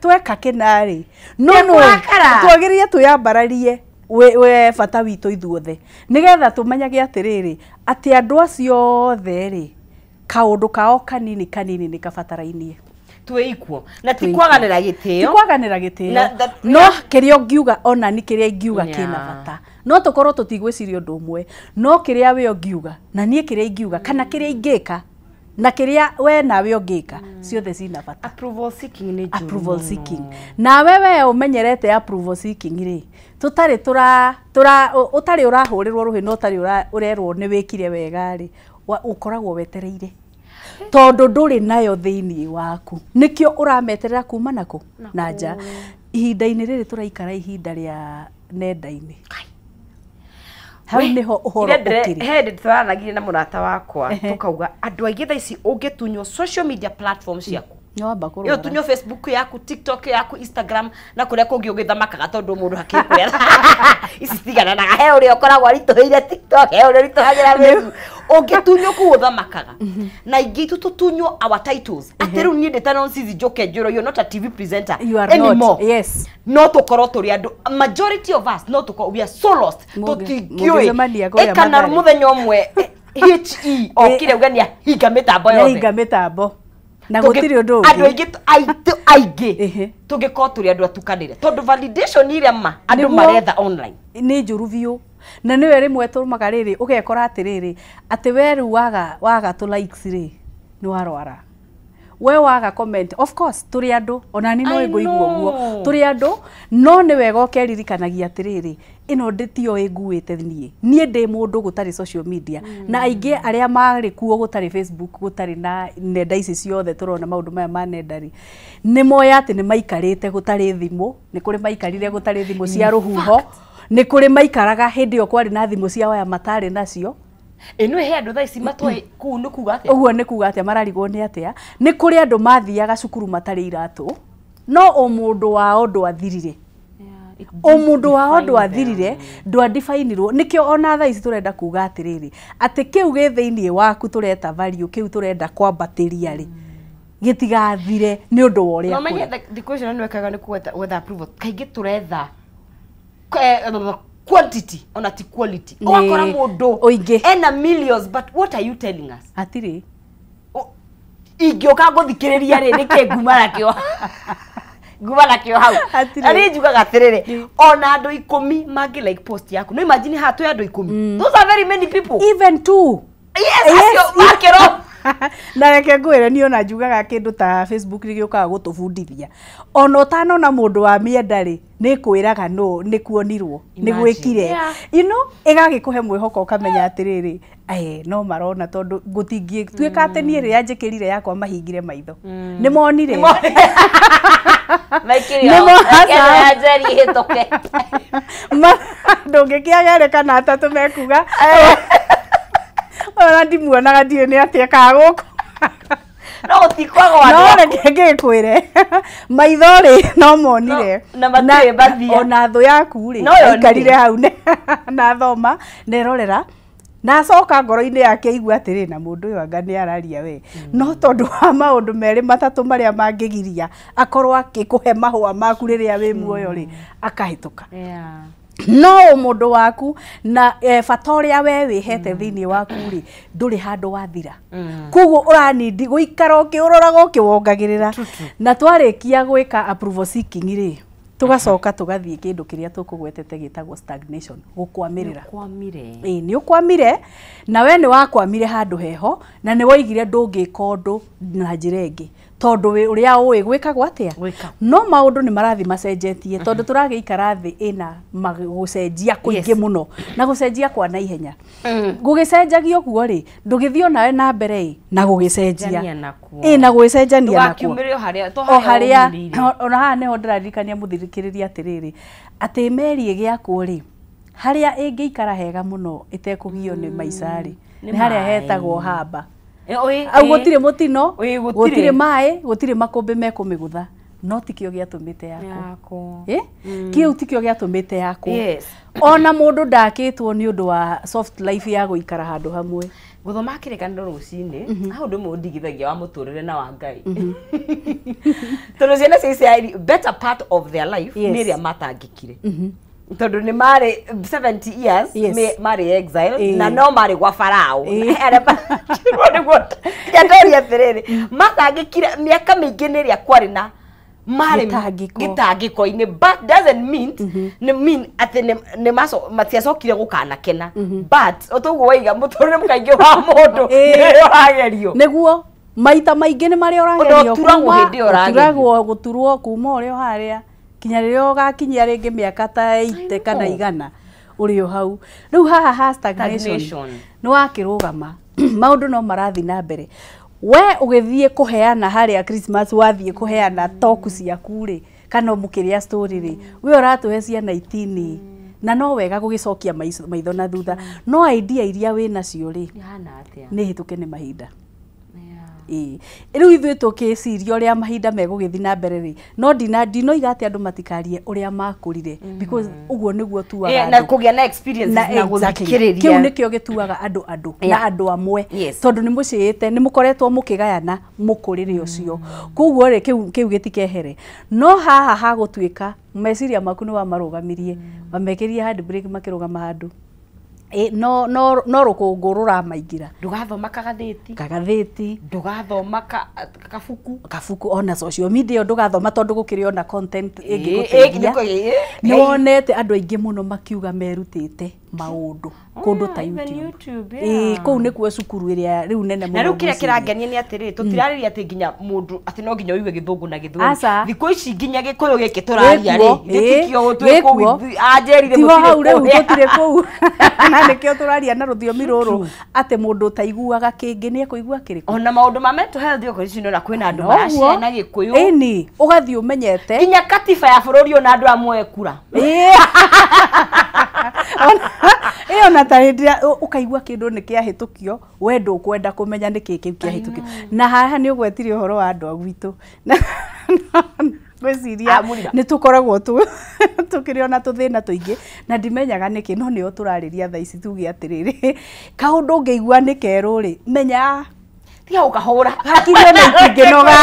B: Tweka kĩna rĩ, no no twagĩrĩire twĩyambararie we bata witũ ithuothe, nĩgetha tũmenyage atĩrĩrĩ atĩ andũ acio othe rĩ, Kaũndũ kao kanini kanini nĩ kabatarainie.
A: Twĩ na ti kwaganĩra gĩtĩo.
B: Ti kwaganĩra gĩtĩo. No kĩrĩa ũngiuga ona ni kĩrĩa ingiuga kĩna bata. No tũkorwo tũtigwĩciria ũndũ ũmwe. No kĩrĩa we ũngiuga na niĩ kĩrĩa ingiuga kana kĩrĩa ingĩka na kĩrĩa we nawe ũngĩka ciothe cina bata.
A: Approval seeking nĩ njũru.
B: Approval seeking. Nawe we ũmenyerete approval seeking rĩ, tũtarĩ tũra ũtarĩ ũrahũrĩrwo rũhĩ no ũtarĩ ũrerwo nĩ wĩkire wega rĩ, ũkoragwo wetereire. Tondũ ndũrĩ nayo thĩinĩ waku. Nĩkĩo ũrameterera kuma nakũ na nja. Ihinda-inĩ rĩrĩ tũraikara ihinda rĩa nenda-inĩ. Hau nĩho ũhoro ũkĩrĩ.
A: He ndĩ tũraranagia na mũrata wakwa tũkauga andũ aingĩ thaa ici ũngĩtunywo social media platform ciaku.
B: Nĩwamba kũrwara.
A: Ũtunywo Facebook yaku, TikTok yaku, Instagram na kũrĩa kũngĩ ũgĩthamakaga tondũ mũndũ hakĩrĩ kũrĩa ici citigananaga. He ũrĩa ũkoragwo aritũhĩire TikTok, he ũrĩa ũritũhagĩra Facebook. Ũngĩtunywo kũu ũthamakaga. Na ingĩ itũ tũtunywo our titles. Atĩ rĩu niĩ ndĩ ta Nonsizi njoke njũrwo, you're not a TV presenter anymore.
B: Yes.
A: No tũkorwo tũrĩ andũ, majority of us no tũkorwo we are so lost. Tũtingĩũĩ. Ĩkana mũthenya ũmwe HE okire uga nĩahinga mĩtambo yothe.
B: Nĩahinga mĩtambo. Na gũtirĩ ũndũ ũngĩ.
A: Andũ aingĩ tũngĩkorwo tũrĩ andũ atukanĩre tondũ validation iria ma andũ maretha online
B: nĩ njũru biũ. Na nĩwe rĩmwe tũmaga rĩrĩ ũgekora atĩrĩrĩ atĩ we rĩu waga tũ likes rĩ nĩ warwara. We waga comment, of course tũrĩ andũ ona niĩ no ngũigua ũguo tũrĩ andũ, no nĩ wega ũkeririkanagia atĩrĩrĩ ĩno ndĩtio ĩnguĩte niĩ. Niĩ ndĩ mũndũ gũtarĩ social media na aingĩ arĩa marĩ kuo gũtarĩ Facebook gũtarĩ na nenda ici ciothe tũrona maũndũ maya ma nenda rĩ nĩ moya atĩ nĩ maikarĩte gũtarĩ thimũ, nĩ kũrĩ maikarire gũtarĩ thimũ cia rũhuho, nĩ kũrĩ maikaraga hĩndĩ ĩyo kwarĩ na thimũ cia waya matarĩ nacio.
A: Ĩno he andũ thaa ici matoĩ kũu nĩ kuga atĩa.
B: Ũguo nĩ kuga atĩa, mararigwo nĩ atĩa. Nĩ kũrĩ andũ mathiaga cukuru matarĩ iratũ no ũmũndũ wao ndwathirire. Ũmũndũ wao ndwathirire, ndwadifainirwo. Nĩkĩo ona thaa ici tũrenda kuga atĩrĩrĩ atĩ kĩu gĩ thĩinĩ waku tũreta value, kĩu tũrenda kwambatĩria rĩ gĩtigathire nĩ ũndũ wa ũrĩa
A: kũrĩ. No menye thikũ icio nĩ wekaga nĩ gwetha approval. Kaingĩ tũretha quantity ona ti quality. Ũgakora mũndũ ũingĩ ena millions, but what are you telling us?
B: Hatirĩ.
A: Ingĩũka ngũthikĩrĩria rĩ nĩkĩ nguma nakĩo. Nguma nakĩo hau. Na niĩ njugaga atĩrĩrĩ ona andũ 10 mangĩ like post yaku. No imagine haha twĩ andũ 10. Those are very many people.
B: Even 2.
A: Yes, acio makĩro.
B: Na reke ngwĩre niĩ ona njugaga kĩndũ ta Facebook nĩ gĩũkaga gũtũbundithia. Ona ũtanona mũndũ wa mĩenda rĩ nĩ kwĩraga no nĩ kuonirwo nĩ gwĩkire. You know, ĩgagĩkũhe mwĩhoko ũkamenya atĩrĩrĩ no marona tondũ gũtingĩtuĩka atĩ niĩ rĩrĩa njĩkĩrire yakwa mahingire maitho. Nĩ monire. Ndũngĩkĩaga erĩ kana atatũ mekuga ona ndimuonaga ndiũĩ nĩ atĩa ekaga gũkũ.
A: No gũtikwagwo andũ.
B: No reke ngĩkwĩre maitho rĩ no monire
A: na matirĩ mbathia.
B: Ona thũ yaku rĩ aikarire hau na thoma nerorera na acoka ngoro-inĩ yake aigua atĩrĩ na mũndũ ũyũ anga nĩ araria we. No tondũ wa maũndũ merĩ matatũ marĩa mangĩgiria akorwo akĩkũhe mahũa maku rĩrĩa wĩ muoyo rĩ akahĩtũka. No mũndũ waku na bata ũrĩa we wĩhete thĩinĩ waku rĩ ndũrĩ handũ wathira. Koguo ũranindi gũikara ũkĩũroraga ũkĩwongagĩrĩra. Na twarĩkia gwĩka approval seeking rĩ tũgacoka tũgathiĩ kĩndũ kĩrĩa tũkũgwetete gĩtagwo stagnation, gũkwamĩrĩra. Ĩĩ nĩ ũkwamire na we nĩ wakwamire handũ heho na nĩ woigire ndũngĩka ũndũ na njĩra ĩngĩ tondũ ũrĩa ũĩ gwĩkagwo atĩa. No maũndũ nĩ marathiĩ macenjetie tondũ tũragĩikara thĩ ĩna gũcenjia kũingĩ mũno na gũcenjia kwa naihenya. Gũgĩcenjagia ũguo rĩ ndũgĩthiĩ onawe na mbere ĩ na gũgĩcenjia. Ĩ na gũgĩcenjania nakuo. O harĩa ona haha nĩho ndĩraririkania mũthikĩrĩria atĩrĩrĩ atĩ meri ĩgĩakwo rĩ harĩa ĩngĩikara hega mũno ĩtekũgio nĩ maica rĩ nĩ harĩa hetagwo hamba. Au gũtirĩ mũtino, gũtirĩ maĩ, gũtirĩ makũmbĩ mekũmĩgũtha. No tikĩo gĩatũmĩte yakwo. Kĩu tikĩo gĩatũmĩte yakwo. Ona mũndũ ndakĩtwo nĩ ũndũ wa soft life ya gũikara handũ hamwe.
A: Gũthoma kĩrĩkanĩro rũcinĩ, hau ũndũ ũmwe ũndigithagia wa mũtũrĩre na wa Ngai. Tondũ ciana cia Isiraeli better part of their life nĩ ĩrĩa matangĩkire. Tondũ nĩ marĩ 70 years marĩ exile na no marĩ gwa Farao. Nĩguo ndoria atĩrĩrĩ, matangĩkire mĩaka mĩingĩ nĩ ĩrĩa kwarĩ na marĩ gĩtangĩko-inĩ, but doesn't mean nĩ mean atĩ nĩ matiacokire gũkanakena, but ũtoguo waiga mũtũrĩre mũkaingĩ wa mũndũ nĩ ũragerio.
B: Nĩguo maita maingĩ nĩ marĩa ũragerio, ũturagwo gũturwo kuma ũrĩa harĩa kinya rĩrĩa ũgakinyia rĩngĩ mĩaka ta 80 kana 100 ũrĩ o hau. Rĩu haha ha stagnation nĩ wakĩrũgama, maũndũ no marathiĩ na mbere. We ũgĩthiĩ kũheana harĩa Christmas, wathiĩ kũheana toku ciaku rĩ, kana mũkĩrĩa story rĩ, we ũratũhe ciana itini, na no wega gũgĩcokia maitho na thutha, no idea iria wĩ nacio rĩ nĩ hĩtũke nĩ mahinda. Rĩu ithuĩ tũkĩciria ũrĩa mahinda megũgĩthiĩ na mbere rĩ, no ndinoiga atĩ andũ matikarie ũrĩa makũrire, because ũguo nĩguo tuaga
A: na kũgĩa na experiences na gũthikĩrĩria.
B: Kĩu nĩkĩo gĩtuaga andũ andũ na andũ amwe, tondũ nĩ mũcĩĩte, nĩ mũkoretwo mũkĩgayana mũkũrĩre ũcio, koguo rĩ kĩu gĩtikehere. No haha hagũtuĩka meciria maku nĩ wamarũgamirie, wamekĩrire handbrake makĩrũgama handũ, no rũkũngũ rũramaingĩra.
A: Ndũgathoma kagathĩti, ndũgathoma kabuku
B: ona social media ndũgathoma, tondũ gũkĩrĩ ona content ĩngĩgũteithia. Nĩ wonete andũ aingĩ mũno makiuga merutĩte maũndũ kũndũ ta YouTube. Kũu nĩkuo cukuru ĩrĩa rĩu nene mũno.
A: Na rĩu kĩrĩa kĩrangenia nĩ atĩrĩrĩ, tũtirarĩria atĩ nginya mũndũ atĩ no nginya ũigue Gĩthũngũ na Gĩthweri. Thikũ ici nginya Gĩkũyũ gĩkĩ tũraria rĩ, gĩtikio twĩ kũu, anjĩrire
B: mũtirĩ hau rĩu, tũtirĩ kũu. Na nĩkĩo tũraria na rũthiomi rũrũ atĩ mũndũ ũtaiguaga kĩngĩ nĩ ekũigua kĩrĩkũ.
A: Ona maũndũ ma mental health okorwo ici nĩona kwĩna andũ maraciana na Gĩkũyũ.
B: Ĩni, ũgathiĩ ũmenyete
A: nginya katiba ya bũrũri ona andũ amwe kura.
B: Ĩyo na ta hĩndĩ ĩrĩa ũkaigua kĩndũ nĩ kĩahĩtũkio, we ndũkwenda kũmenya nĩ kĩ kĩu kĩahĩtũkio. Na haha nĩ ũgwetire ũhoro wa andũ a gwitũ. Ngwĩciria nĩ tũkoragwo tũkĩrĩ ona tũthĩna tũingĩ na ndimenyaga nĩkĩ, no nĩo tũrarĩria thaa ici tuge atĩrĩrĩ, kaũndũ ũngĩigua nĩ kerũ rĩ, menya
A: tiga gũkahũra,
B: hakiri ona itingĩnoga.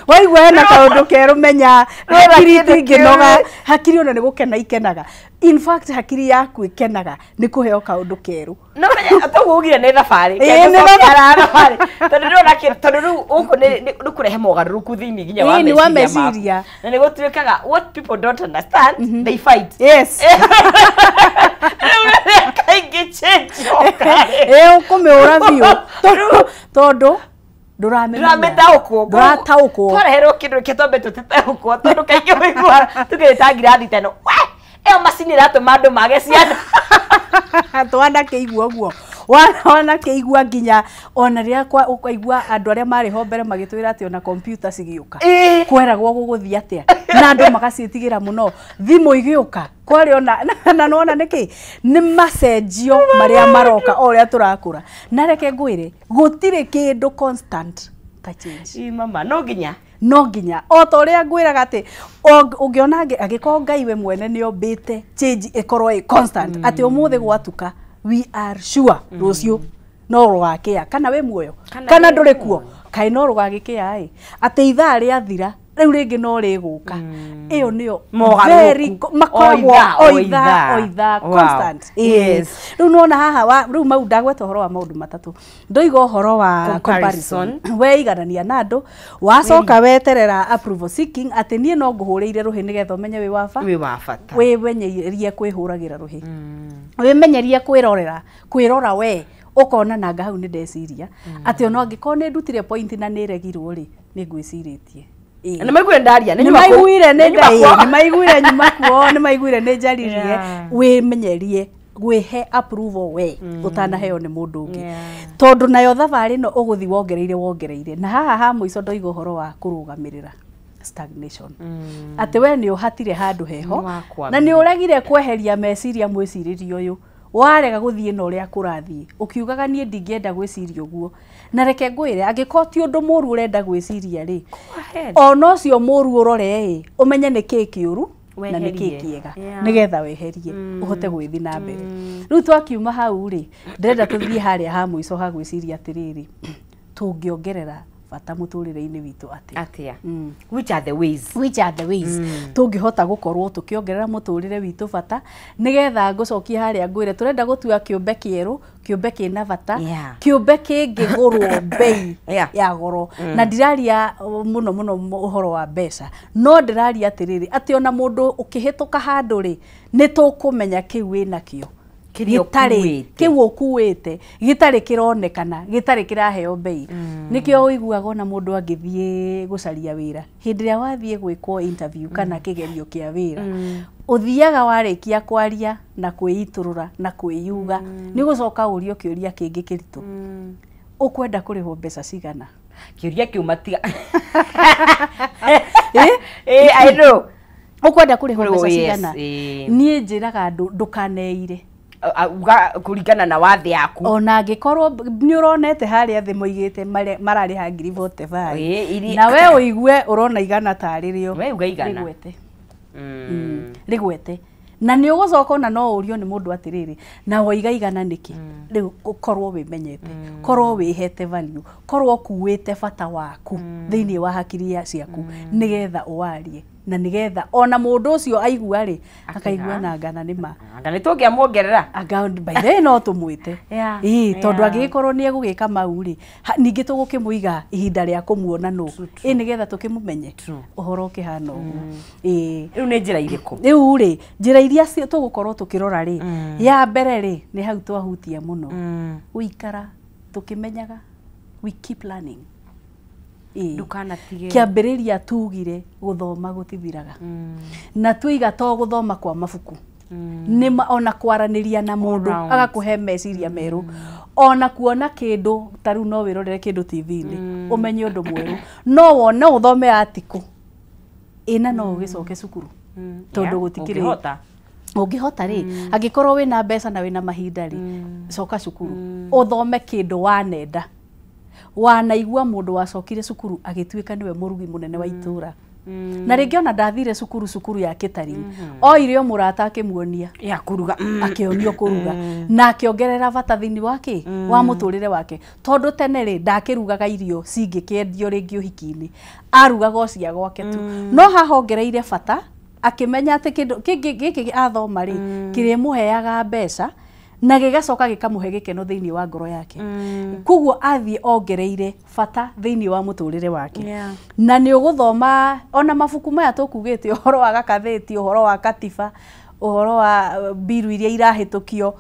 B: Waigua hena kaũndũ kerũ, menya hakiri itingĩnoga, hakiri ona nĩ gũkena ikenaga. In fact hakiri yaku ikenaga nĩ kũheo kaũndũ kerũ.
A: No menya toguo ugire nĩ thabarĩ, tondũ ndĩrona tondũ rĩu gũkũ nĩ kũrehe mogarũrũku thĩinĩ nginya wa meciria, na nĩ gũtuĩkaga what people don't understand they fight.
B: Yes.
A: Rĩu kaingĩ change
B: ũkũmĩũra biũ tondũ ndũramĩtaũkwo, ndũrataũkwo.
A: Twareherwo kĩndũ kĩa twambe tũtetaũkwo, tondũ kaingĩ ũiguaga tũkĩrĩta ngirathi ta ĩno, we ĩyo macini ĩratũma andũ mage ciana.
B: Twanakĩigua ũguo, wanakĩigua nginya ona rĩrĩa ũkaigua andũ arĩa marĩ ho mbere magĩtwĩra atĩ ona kompiuta cigĩũka kweragwo gũgũthiĩ atĩa, na andũ magaciĩtigĩra mũno. Thimũ igĩũka kwarĩ ona na nona nĩkĩ nĩ macenjio marĩa maroka o ũrĩa tũrakũra. Na reke ngwĩre gũtirĩ kĩndũ constant ta change.
A: Mama no nginya,
B: no nginya o ta ũrĩa ngwĩraga atĩ ũngĩona angĩkorwo Ngai we mwene nĩ ombĩte change ĩkorwo ĩ constant, atĩ ũmũthĩ gwatuka we are sure rũciũ no rũgakĩa, kana wĩ muoyo kana ndũrĩ kuo, kaĩ no rũgagĩkĩa ĩ, atĩ ithaa rĩathira rĩu rĩngĩ no rĩgũka. Ĩyo nĩyo makoragwo o ithaa o ithaa constant. Rĩu nĩwona haha rĩu mau ndagweta ũhoro wa maũndũ matatũ, ndoiga ũhoro wa comparison, weiganania na andũ, wacoka weterera approval seeking, atĩ niĩ no ngũhũrĩire rũhĩ nĩgetha ũmenye wĩ wa bata, wĩmenyerie kwĩhũragĩra rũhĩ, wĩmenyerie kwĩrorera, kwĩrora we ũkona nanga hau nĩ ndeciria atĩ ona angĩkorwo nĩ ndutire point na nĩ regirwo rĩ, nĩ ngwĩcirĩtie.
A: Nĩ maiguire ndaria,
B: nĩ maiguire nĩ nĩ maiguire nyuma kuo, nĩ maiguire nĩ njaririe. Wĩmenyerie gwĩhe approval we ũtanaheo nĩ mũndũ ũngĩ, tondũ nayo thabarĩ ĩno ũgũthiĩ wongereire wongereire. Na haha ha mũico ndoiga ũhoro wa kũrũgamĩrĩra stagnation, atĩ we nĩ ũhatire handũ heho na nĩ ũregire kweheria meciria mwĩcirĩrio ũyũ, warega gũthiĩ na ũrĩa kũrathiĩ, ũkiugaga niĩ ndingĩenda gwĩciria ũguo. Na reke ngwĩre angĩkorwo ti ũndũ mũru ũrenda gwĩciria rĩ, ona ũcio mũru ũrore ĩ, ũmenye nĩ kĩĩ kĩũru na nĩ kĩĩ kĩega, nĩgetha weherie ũhote gwĩthiĩ na mbere. Rĩu twakiuma hau rĩ, ndĩrenda tũthiĩ harĩa ha mũico ha gwĩciria atĩrĩrĩ, tũngĩongerera bata mũtũrĩre-inĩ witũ atĩa?
A: Atĩa? Which are the ways?
B: Which are the ways tũngĩhota gũkorwo tũkĩongerera mũtũrĩre witũ bata, nĩgetha ngũcokia harĩa ngwĩre tũrenda gũtua kĩũmbe kĩerũ, kĩũmbe kĩna bata, kĩũmbe kĩngĩgũrwo bei ya goro. Na ndiraria mũno mũno ũhoro wa mbeca, no ndĩraria atĩrĩrĩ, atĩ ona mũndũ ũkĩhĩtũka handũ rĩ, nĩ tũkũmenya kĩu wĩnakĩo gĩtarĩ kĩu ũkuĩte, gĩtarĩ kĩronekana, gĩtarĩ kĩraheo bei. Nĩkĩo ũiguaga ona mũndũ angĩthiĩ gũcaria wĩra, hĩndĩ ĩrĩa wathiĩ gwĩkwo interview kana kĩgerio kĩa wĩra, ũthiaga warĩkia kwaria na kwĩitũrũra na kwĩyuga, nĩ ũgũcoka ũrio kĩũria kĩngĩ kĩritũ, ũkwenda kũrĩhwo mbeca cigana?
A: Kĩũria kĩu matiga I know.
B: Ũkwenda kũrĩhwo mbeca cigana? Niĩ njĩraga andũ ndũkaneire
A: kũringana na wathe yaku.
B: Ona angĩkorwo nĩ ũronete harĩa thĩ moigĩte mararĩha 45,000, na we ũigue ũrona igana tarĩ rĩo,
A: we uga igana
B: rĩgwete. Rĩgwete. Na nĩ ũgũcoka ona no ũrio nĩ mũndũ atĩrĩrĩ, na woiga igana nĩkĩ? Rĩu korwo wĩmenyete, korwo wĩhete value, korwo ũkuĩte bata waku thĩinĩ wa hakiri ciaku, nĩgetha ũwarie, na nĩgetha ona mũndũ ũcio aigua rĩ, akaigua na ngana nĩ ma.
A: Anga nĩ tũngĩamuongerera.
B: Anga by the way no tũmwĩte. Ĩĩ, tondũ angĩgĩkorwo nĩ egũgĩka mau rĩ, ningĩ tũgũkĩmũiga ihinda rĩa kũmuona nũ. Ĩĩ, nĩgetha tũkĩmũmenye ũhoro ũkĩhana ũguo. Ĩĩ.
A: Rĩu nĩ njĩra irĩkũ?
B: Rĩu rĩ, njĩra iria tũgũkorwo tũkĩrora rĩ, ya mbere rĩ, nĩ hau twahutia mũno. Gũikara tũkĩmenyaga, we keep learning.
A: Ndũkanatige.
B: Kĩambĩrĩria tugire gũthoma gũtithiraga. Na tuiga to gũthoma kwa mabuku, nĩ ona kwaranĩria na mũndũ agakũhe meciria merũ, ona kuona kĩndũ ta rĩu no wĩrorere kĩndũ TV-inĩ ũmenye ũndũ mwerũ, no wone ũthome article ĩna no ũgĩcoke cukuru, tondũ gũtikĩrĩ ũngĩhota rĩ, angĩkorwo wĩna mbeca na wĩna mahinda rĩ, coka cukuru ũthome kĩndũ wanenda. Wanaigua mũndũ wacokire cukuru agĩtuĩka nĩwe mũrugi mũnene wa itũra. Na rĩngĩ ona ndathire cukuru, cukuru ya catering, oire o mũrata akĩmuonia
A: ya kũruga,
B: akĩonio kũruga, na akĩongerera bata thĩinĩ wake wa mũtũrĩre wake, tondũ tene rĩ ndakĩrugaga irio cingĩkĩendio rĩngĩ ũhiki-inĩ, arugaga o cia gwake tu. No haha ongereire bata, akĩmenya atĩ kĩndũ gĩkĩ athoma rĩ, kĩrĩmũheaga mbeca na gĩgacoka gĩkamũhe gĩkeno thĩinĩ wa ngoro yake. Koguo athiĩ ongereire bata thĩinĩ wa mũtũrĩre wake. Na nĩ ũgũthoma ona mabuku maya tũkugĩte, ũhoro wa gakathĩti, ũhoro wa katiba, ũhoro wa mbiru iria irahĩtũkio,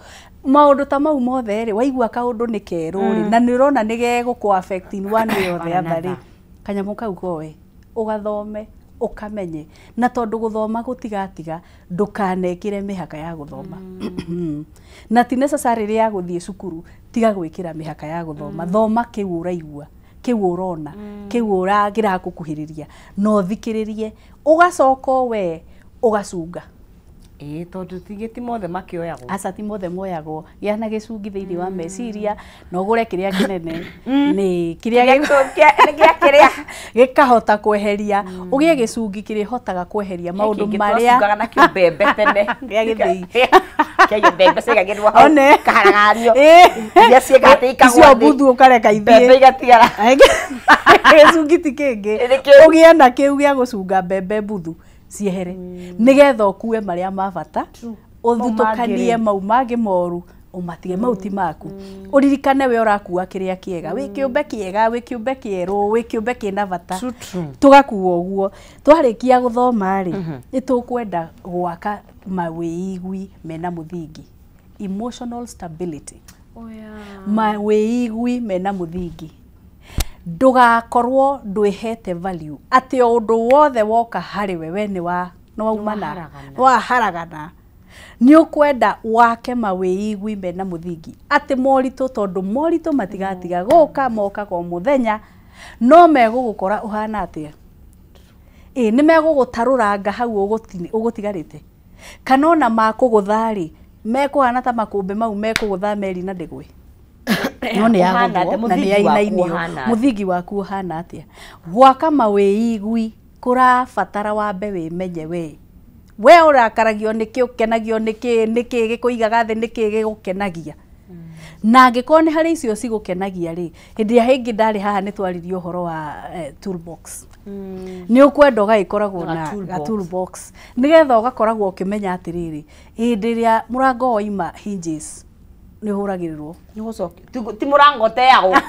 B: maũndũ ta mau mothe rĩ, waigua kaũndũ nĩ kerũ rĩ, na nĩ ũrona nĩ gegũkũ affect in one way or the other rĩ, kanyamũ kau koe ũgathome, ũkamenye. Na tondũ gũthoma gũtigatiga, ndũkanekĩre mĩhaka ya gũthoma. Na ti necessarily ya gũthiĩ cukuru, tiga gwĩkĩra mĩhaka ya gũthoma. Thoma kĩu ũraigua, kĩu ũrona, kĩu kĩragũkuhĩrĩria, na ũthikĩrĩrie, ũgacoka we ũgacunga.
A: Ĩĩ, tondũ ti mothe makĩoyagwo.
B: Aca, ti mothe moyagwo. Gĩa na gĩcungi thĩinĩ wa meciria, na ũgũre kĩrĩa kĩnene, nĩ kĩrĩa gĩkahota kweheria, ũgĩe gĩcungi kĩrĩhotaga kweheria maũndũ marĩa
A: twacungaga nakĩo mbembe tene.
B: Gĩa gĩthĩi.
A: Kĩa mbembe ciaigagĩrwo hau, ikaharaganio. Iria ciĩkate ikagwa
B: Icio
A: thĩ.
B: mbuthu ũkareka ithiĩ.
A: Mbembe igatigara.
B: Gĩcungi ti kĩngĩ. Ũgĩe na kĩu gĩa gũcunga mbembe mbuthu ciehere, nĩgetha ũkue marĩa ma bata, ũthutũkanie mau mangĩ moru, ũmatige mau ti maku. Ũririkane we ũrakua kĩrĩa kĩega, wĩ kĩũmbe kĩega, wĩ kĩũmbe kĩerũ, wĩ kĩũmbe kĩna bata. Tũgakua ũguo. Twarĩkia gũthoma rĩ, nĩ tũkwenda gwaka mawĩigwi mena mũthingi, emotional stability. Mawĩigwi mena mũthingi. Ndũgakorwo ndwĩhete value, atĩ o ũndũ wothe woka harĩ we, we nĩ waumana, waharagana. Nĩ ũkwenda wake mawĩigwi mena mũthingi, atĩ moritũ, tondũ moritũ matigatiga gũka, mokaga o mũthenya, no megũgũkora ũhana atĩa? Ĩĩ, nĩ megũgũtarũranga hau ũgũtigarĩte, kana ona makũgũtha rĩ, mekũhana ta makũmbĩ mau mekũgũtha meri na ndĩgwe. No nĩ yagũthwo na nĩ yainainio. Mũthingi waku ũhana atĩa? Gwaka mawĩigwi kũrabatara wambe wĩmenye we. We ũrakaragio nĩkĩ, ũkenagio nĩkĩ, nĩkĩ gĩkũigaga thĩ, nĩkĩ gĩgũkenagia. Na angĩkorwo nĩ harĩ icio cigũkenagia rĩ, hĩndĩ ĩrĩa ĩngĩ ndarĩ haha nĩ twaririe ũhoro wa toolbox. Nĩ ũkwenda ũgagĩkoragwo na ga toolbox nĩgetha ũgakoragwo ũkĩmenya atĩrĩrĩ, hĩndĩ ĩrĩa mũrango waima hinges nĩ ũhũragĩrĩrwo.
A: Ti mũrango ũteagwo.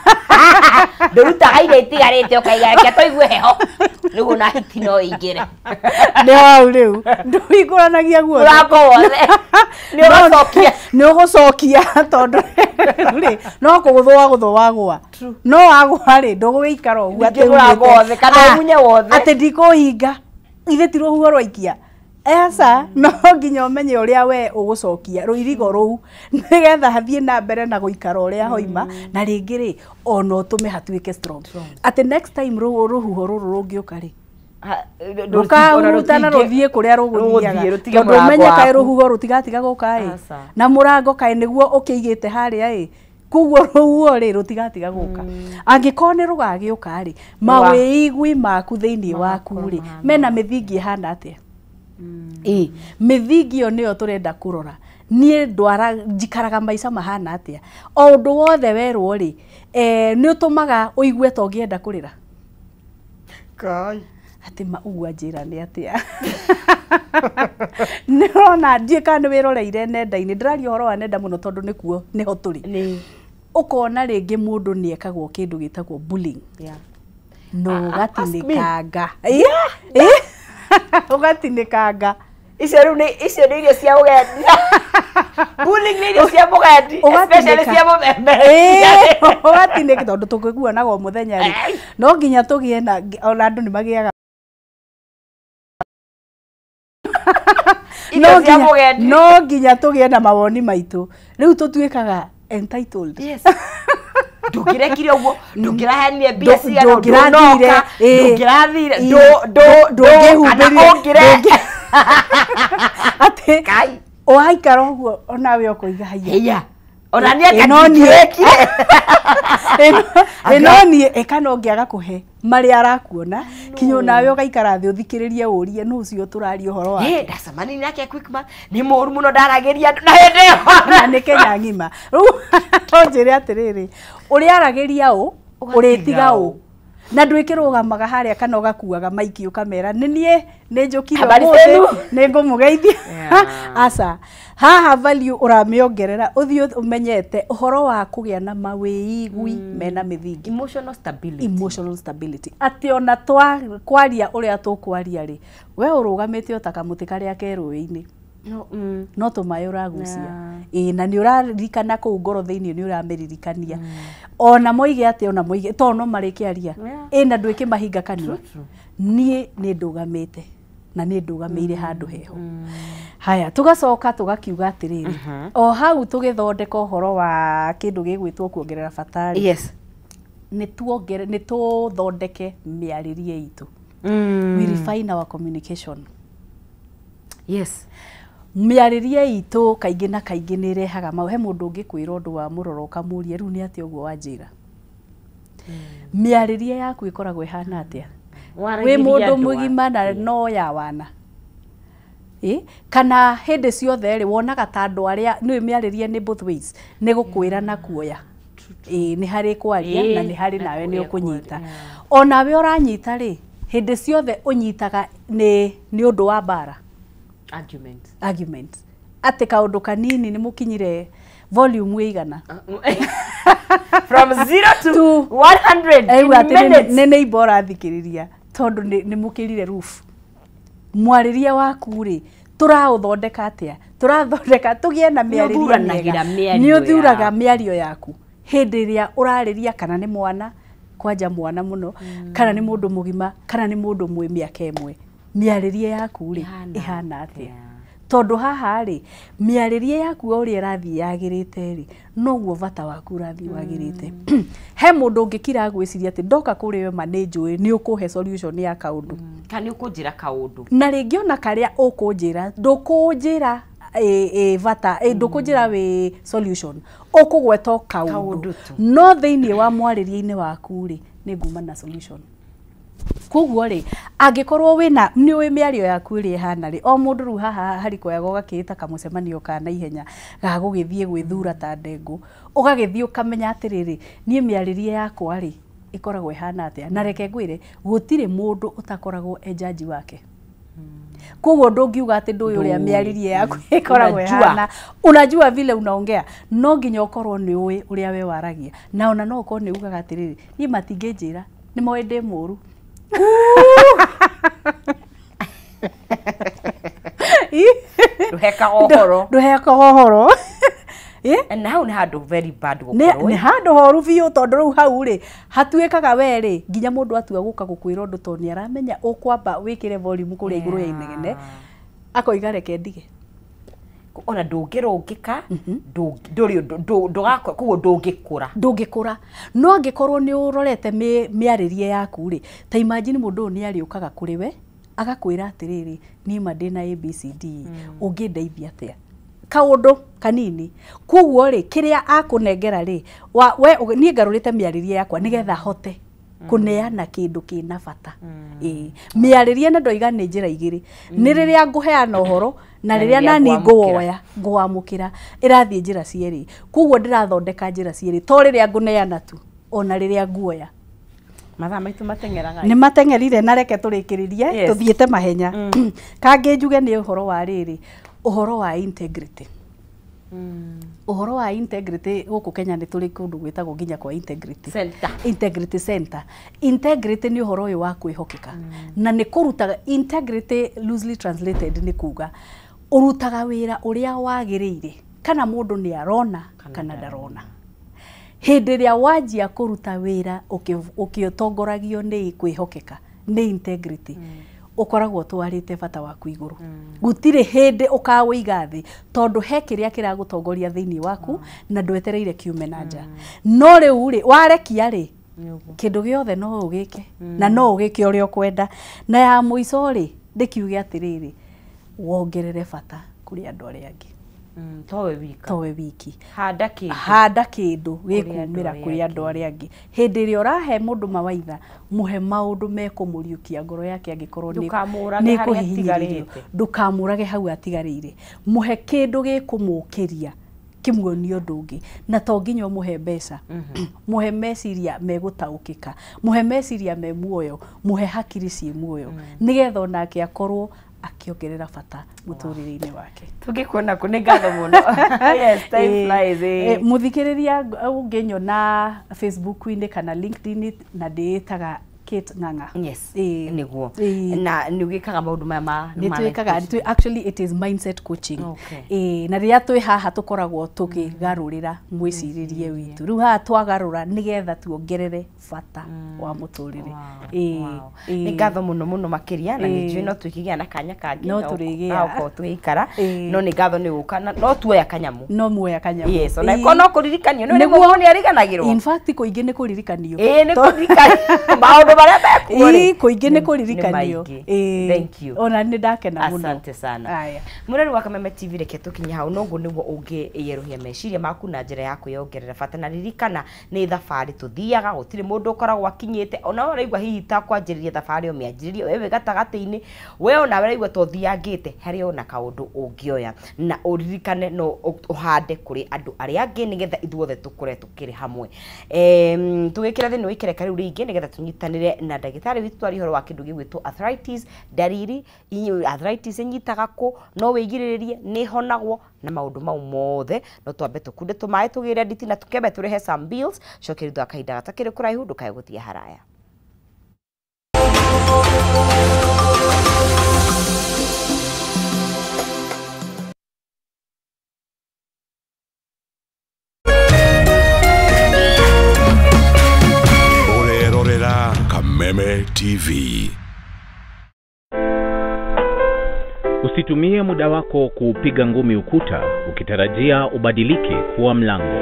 A: Ndũrutaga iria itigarĩte ũkaiga reke tũigue heho nĩguo na hiti no ĩingĩre.
B: Nĩ hau rĩu ndũhingũranagia guothe.
A: Mũrango wothe nĩ ũgũcokia.
B: Nĩ ũgũcokia tondũ rĩ no kũgũthwo wagũthwo wagũa. No wagũa rĩ ndũgũgĩikara ũguo atĩ
A: mũrango wothe kana ũmunye wothe.
B: Atĩ ndikũhinga ithe ti rũhuho rwaikia. Aca no nginya ũmenye ũrĩa we ũgũcokia rũirigo rũu nĩgetha hathiĩ na mbere na gũikara ũrĩa hoima na rĩngĩ rĩ ona ũtũme hatuĩke strong. Atĩ next time rũhuho rũrũ rũngĩũka rĩ rũkahurutana rũthiĩ kũrĩa rũgũthiaga tondũ ũmenye kaĩ rũhuho rũtigatiga gũka ĩ na mũrango kaĩ nĩguo ũkĩigĩte harĩa ĩ koguo rũhuho rĩ rũtigatiga gũka. Angĩkorwo nĩ rũgagĩũka rĩ mawĩigwi maku thĩinĩ waku rĩ mena mĩthingi ĩhana atĩa? Ĩ mĩthingi ĩyo nĩyo tũrenda kũrora. Niĩ ndwara njikaraga maica mahana atĩa? O ũndũ wothe werwo rĩ nĩ ũtũmaga ũigue ta ũngĩenda kũrĩra.
I: Kai
B: atĩ ma ũguo anjĩra nĩ atĩa? Nĩ ũrona ndiũĩ kana nĩ wĩroreire nenda-inĩ, ndĩraria ũhoro wa nenda mũno tondũ nĩkuo nĩho tũrĩ. Ũkona rĩngĩ mũndũ nĩ ekagwo kĩndũ gĩtagwo bullying. No ũgatinĩkanga. Ũgatinĩkanga.
A: Icio rĩu nĩ icio nĩ irio cia ũgendi. Bullying nĩ irio cia mũgendi, especially cia mũmeme.
B: Ũgatinĩka tondũ tũkĩguanaga o mũthenya rĩ. No nginya tũgĩe na ona andũ nĩ magĩaga. No nginya tũgĩe na mawoni maitũ. Rĩu tũtuĩkaga entitled.
A: Yes. Ndũngĩrekire ũguo, ndũngĩrahenie mbia cigana, ndũngĩrathire, ndũngĩrathire, ndũngĩhumbĩrire.
B: Atĩ waikara ũguo onawe ũkoiga haiya.
A: Ona niĩ ndingĩrekire.
B: Ĩno niĩ ĩka no ngĩaga kũhe marĩa arakuona kinya onawe ũgaikara thĩ ũthikĩrĩrie ũrie nũ ũcio tũraria ũhoro wake.
A: Ndacemanirie nake Quickmart nĩ mũru mũno ndaragĩria andũ na hĩndĩ ĩyo
B: na nĩ Kenya ng'ima. Rĩu ũnjĩre atĩrĩrĩ, ũrĩa aragĩria ũ ũrĩtiga ũ na ndwĩkĩrũgamaga harĩa kana ũgakuaga maiki ũkamera nĩ niĩ nĩ njũkire ũmũthĩ nĩ ngũmũgeithia. Aca haha value ũramĩongerera ũthiĩ ũmenyete ũhoro wa kũgĩa na mawĩigwi mena mĩthingi.
A: Emotional stability.
B: Emotional stability. Atĩ ona kwaria ũrĩa tũkwaria rĩ we ũrũgamĩte o ta kamũtĩ karĩa ke rũĩ-inĩ. No tũmaĩ ũragucia. Ĩ na nĩ ũraririkana kũu ngoro thĩinĩ nĩ ũramĩririkania. Ona moige atĩ ona moige to no marĩkĩaria. Ĩ na ndwĩkĩmahinga kanua. Niĩ nĩ ndũgamĩte na nĩ ndũgamĩire handũ heho. Haya tugacoka tugakiuga atĩrĩrĩ o hau tũgĩthondeka ũhoro wa kĩndũ gĩgwĩtwo kuongerera bata rĩ.
A: Yes.
B: Nĩ tũthondeke mĩarĩrie itũ. We refine our communication.
A: Yes.
B: Mĩarĩrie itũ kaingĩ na kaingĩ nĩ ĩrehaga mau. He mũndũ ũngĩkwĩra ũndũ wa mũroro ũkamũria rĩu nĩ atĩa ũguo wanjĩra. Mĩarĩrie yaku ĩkoragwo ĩhana atĩa? Wĩ mũndũ mũgima na no ya wana. Kana hĩndĩ ciothe rĩ wonaga ta andũ arĩa nĩ mĩarĩrie nĩ both ways nĩ gũkwĩra na kuoya. Nĩ harĩ kwaria na nĩ harĩ nawe nĩ ũkũnyita. Onawe ũranyita rĩ hĩndĩ ciothe ũnyitaga nĩ ũndũ wa mbara.
A: Argument.
B: Argument. Atĩ kaũndũ kanini nĩ mũkinyire volume ĩigana.
A: From 0 to 100 in minutes.
B: Nĩ neighbor ũrathikĩrĩria tondũ nĩ mũkĩrire roof. Mwarĩrie waku rĩ tũraũthondeka atĩa? Tũrathondeka tũgĩe na mĩarĩrie mĩega. Nĩ ũthuraga mĩario yaku hĩndĩ ĩrĩa ũrarĩria kana nĩ mwana kwanja mwana mũno kana nĩ mũndũ mũgima kana nĩ mũndũ mwĩ mĩaka ĩmwe. Mĩarĩrie yaku rĩ ĩhana atĩa? Tondũ haha rĩ mĩarĩrie yaku o ũrĩa ĩrathiĩ yagĩrĩte rĩ noguo bata waku ũrathiĩ wagĩrĩte. He mũndũ ũngĩkira agwĩciria atĩ ndoka kũrĩ we ma nĩ njũĩ nĩ ũkũhe solution ya kaũndũ.
A: Kana nĩ ũkũnjĩra kaũndũ.
B: Na rĩngĩ ona karĩa ũkũnjĩra ndũkũnjĩra bata ndũkũnjĩra wĩ solution ũkũgweta kaũndũ. No thĩinĩ wa mwarĩrie-inĩ waku rĩ nĩ nguma na solution. Koguo rĩ, angĩkorwo wĩna nĩ ũĩ mĩario yaku ĩrĩa ĩhana rĩ, o mũndũ rĩu haha harikoyaga ũgakĩĩta kamũcemanio ka naihenya ga gũgĩthiĩ gwĩthura ta ndengũ, ũgagĩthiĩ ũkamenya atĩrĩrĩ, niĩ mĩarĩrie yakwa rĩ ĩkoragwo ĩhana atĩa. Na reke ngwĩre, gũtirĩ mũndũ ũtakoragwo e jaji wake. Koguo ndũngiuga atĩ ndũĩ ũrĩa mĩarĩrie yaku ĩkoragwo ĩhana, unajua vile unaongea, no nginya ũkorwo nĩ ũĩ ũrĩa we waragia. Na ona no ũkorwo nĩ ugaga atĩrĩrĩ, niĩ matingĩnjĩra, nĩ moĩ ndĩ mũru. Ndũhekaga ũhoro.
A: Na hau nĩ handũ very bad gũkorwo.
B: Nĩ handũ horu biũ, tondũ rĩu hau rĩ hatuĩkaga we rĩ nginya mũndũ atua gũka gũkwĩra ũndũ tondũ nĩ aramenya ũkwamba wĩkĩre volume kũrĩa igũrũ ya inegene, akoiga reke ndige.
A: Ona ndũngĩrũngĩka, ndũgakora, koguo ndũngĩkũra.
B: Ndũngĩkũra. No angĩkorwo nĩ ũrorete mĩarĩrie yaku rĩ, ta imagine mũndũ ũyũ nĩ arĩũkaga kũrĩ we agakwĩra atĩrĩrĩ, niĩ ma ndĩna ABCD, ũngĩndeithia atĩa? Kaũndũ kanini. Koguo rĩ, kĩrĩa akũnengera rĩ, we niĩ ngarũrĩte mĩarĩrie yakwa nĩgetha hote kũneana kĩndũ kĩna bata. Mĩarĩrie na ndoiga nĩ njĩra igĩrĩ, nĩ rĩrĩa ngũheana ũhoro na rĩrĩa nani ngũwoya ngũwamũkĩra, ĩrathiĩ njĩra cierĩ. Koguo ndĩrathondeka njĩra cierĩ, to rĩrĩa ngũneana tu, ona rĩrĩa nguoya.
A: Mathaa maitũ mateng'eraga.
B: Nĩ mateng'erire, na reke tũrĩkĩrĩrie, tũthiĩte mahenya. Kangĩ njuge nĩ ũhoro wa rĩrĩ, ũhoro wa integrity. Ũhoro wa integrity gũkũ Kenya nĩ tũrĩ kũndũ gwĩtagwo nginya kwa integrity
A: center.
B: Integrity center. Integrity nĩ ũhoro ũyũ wa kwĩhokeka. Na nĩ kũrutaga integrity, loosely translated, nĩ kuga ũrutaga wĩra ũrĩa wagĩrĩire, kana mũndũ nĩ arona kana ndarona. Hĩndĩ ĩrĩa wanjia kũruta wĩra ũkĩtongoragio nĩ kwĩhokeka, nĩ integrity, ũkoragwo ũtwarĩte bata waku igũrũ. Gũtirĩ hĩndĩ ũkawĩiga thĩ, tondũ he kĩrĩa kĩragũtongoria thĩinĩ waku na ndwetereire kiume na nja. No rĩu rĩ, warekia rĩ, kĩndũ gĩothe no ũgĩke, na no ũgĩke ũrĩa ũkwenda. Na ya mũico rĩ, ndĩkiuge atĩrĩrĩ, wongerere bata kũrĩ andũ arĩa angĩ. Towe wiki. Handa kĩndũ gĩkumĩra kũrĩ andũ arĩa angĩ. Hĩndĩ ĩrĩa ũrahe mũndũ mawaitha, mũhe maũndũ mekũmũriũkia ngoro yake angĩkorwo nĩ kũhihinyĩrĩrio. Ndũkamũrage hau atigarĩire. Mũhe kĩndũ gĩkũmũkĩria, kĩmuonie ũndũ ũngĩ. Na to nginya ũmũhe mbeca, mũhe meciria megũtaũkĩka, mũhe meciria me muoyo, mũhe hakiri ciĩ muoyo, nĩgetha onake akorwo akĩongerera bata mũtũrĩre-inĩ wake.
A: Tũngĩkuona kũ, nĩ ngatho mũno. Yes, time flies.
B: Mũthikĩrĩria ũngĩnyona Facebook-inĩ kana LinkedIn na ndĩĩtaga Kate Ng'ang'a.
A: Yes, nĩguo. Na nĩ ũgĩkaga maũndũ maya ma
B: nĩ twĩkaga, actually it is mindset coaching. Na rĩrĩa twĩ haha tũkoragwo tũkĩgarũrĩra mwĩcirĩrie witũ. Rĩu haha twagarũra nĩgetha tuongerere bata wa mũtũrĩre.
A: Nĩ ngatho mũno mũno makĩria, na nĩ njũĩ no twĩkĩgĩa na kanya kangĩ,
B: no tũrĩgĩa
A: okorwo tũgĩikara, no nĩ ngatho nĩ gũka, no tuoya kanyamũ.
B: No muoya kanyamũ.
A: Yes, ona ĩkorwo no kũririkanio, no rĩmwe mũndũ nĩ ariganagĩrwo.
B: In fact kũingĩ nĩ kũririkanio.
A: Nĩ kũririkanio. Maũndũ marĩa mekuo rĩ,
B: kũingĩ nĩ kũririkanio.
A: Thank you.
B: Ona nĩ ndakena mũno.
A: Asante sana. Mũrori wa Kameme TV, reke tũkinye hau, no ũguo nĩguo ũngĩyerũhia meciria maku na njĩra ya kwĩyongerera bata. Na ririkana nĩ thabarĩ tũthiaga, gũtirĩ mũndũ ũkoragwo akinyĩte. Ona we ũraigua hihi ta kwanjĩrĩria thabarĩ ũmĩanjĩrĩrie, we wĩ gatagatĩ-inĩ, we ona ũraigua ta ũthiangĩte, harĩ ona kaũndũ ũngĩoya. Na ũririkane no ũhande kũrĩ andũ arĩa angĩ nĩgetha ithuothe tũkũre tũkĩrĩ hamwe. Tũgĩkĩra thĩinĩ wa ikereka rĩu rĩngĩ nĩgetha tũnyitanĩre na ndagĩtarĩ witũ twarie ũhoro wa kĩndũ gĩgwĩtwo arthritis, ndariri, arthritis ĩnyitaga kũ, no wĩgirĩrĩrie, nĩ ĩhonagwo, na maũndũ mau mothe. No twambe tũkunde tũmaĩ tũgĩre nditi na tũkembe tũrĩhe some bills, coke thutha wa kahinda gatakĩrĩ kũraihu, ndũkae gũthiĩ haraya.
E: Kameme TV.
L: Usitumie muda wako kuupiga ngumi ukuta ukitarajia ubadilike kuwa mlango.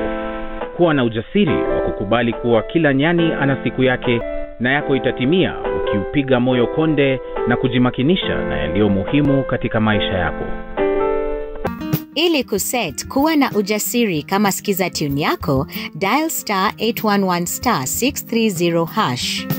L: Kuwa na ujasiri wa kukubali kuwa kila nyani ana siku yake na yako itatimia ukiupiga moyo konde na kujimakinisha na yaliyo muhimu katika maisha yako.
M: Ili kuset kuwa na ujasiri kama skiza tune yako, dial *811 *630#.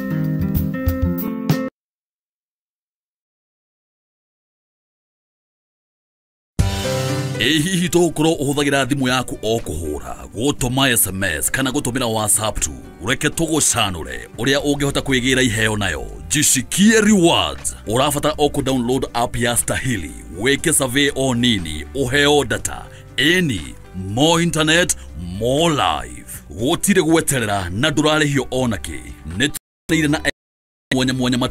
F: Ĩ hihi tũgũkorwo ũhũthagĩra thimũ yaku o kũhũra, gũtũma SMS kana gũtũmĩra WhatsApp tu? Reke tũgũcanũre ũrĩa ũngĩhota kwĩgĩra iheo nayo. Jishikie rewards. Ũrabatara o kũ download app ya Stahili, wĩke survey o nini, ũheo data. Ĩni, more internet, more life. Gũtirĩ gweterera na ndũrarĩhio onakĩ. Nĩ tũranĩire na mwanya mwanya matu.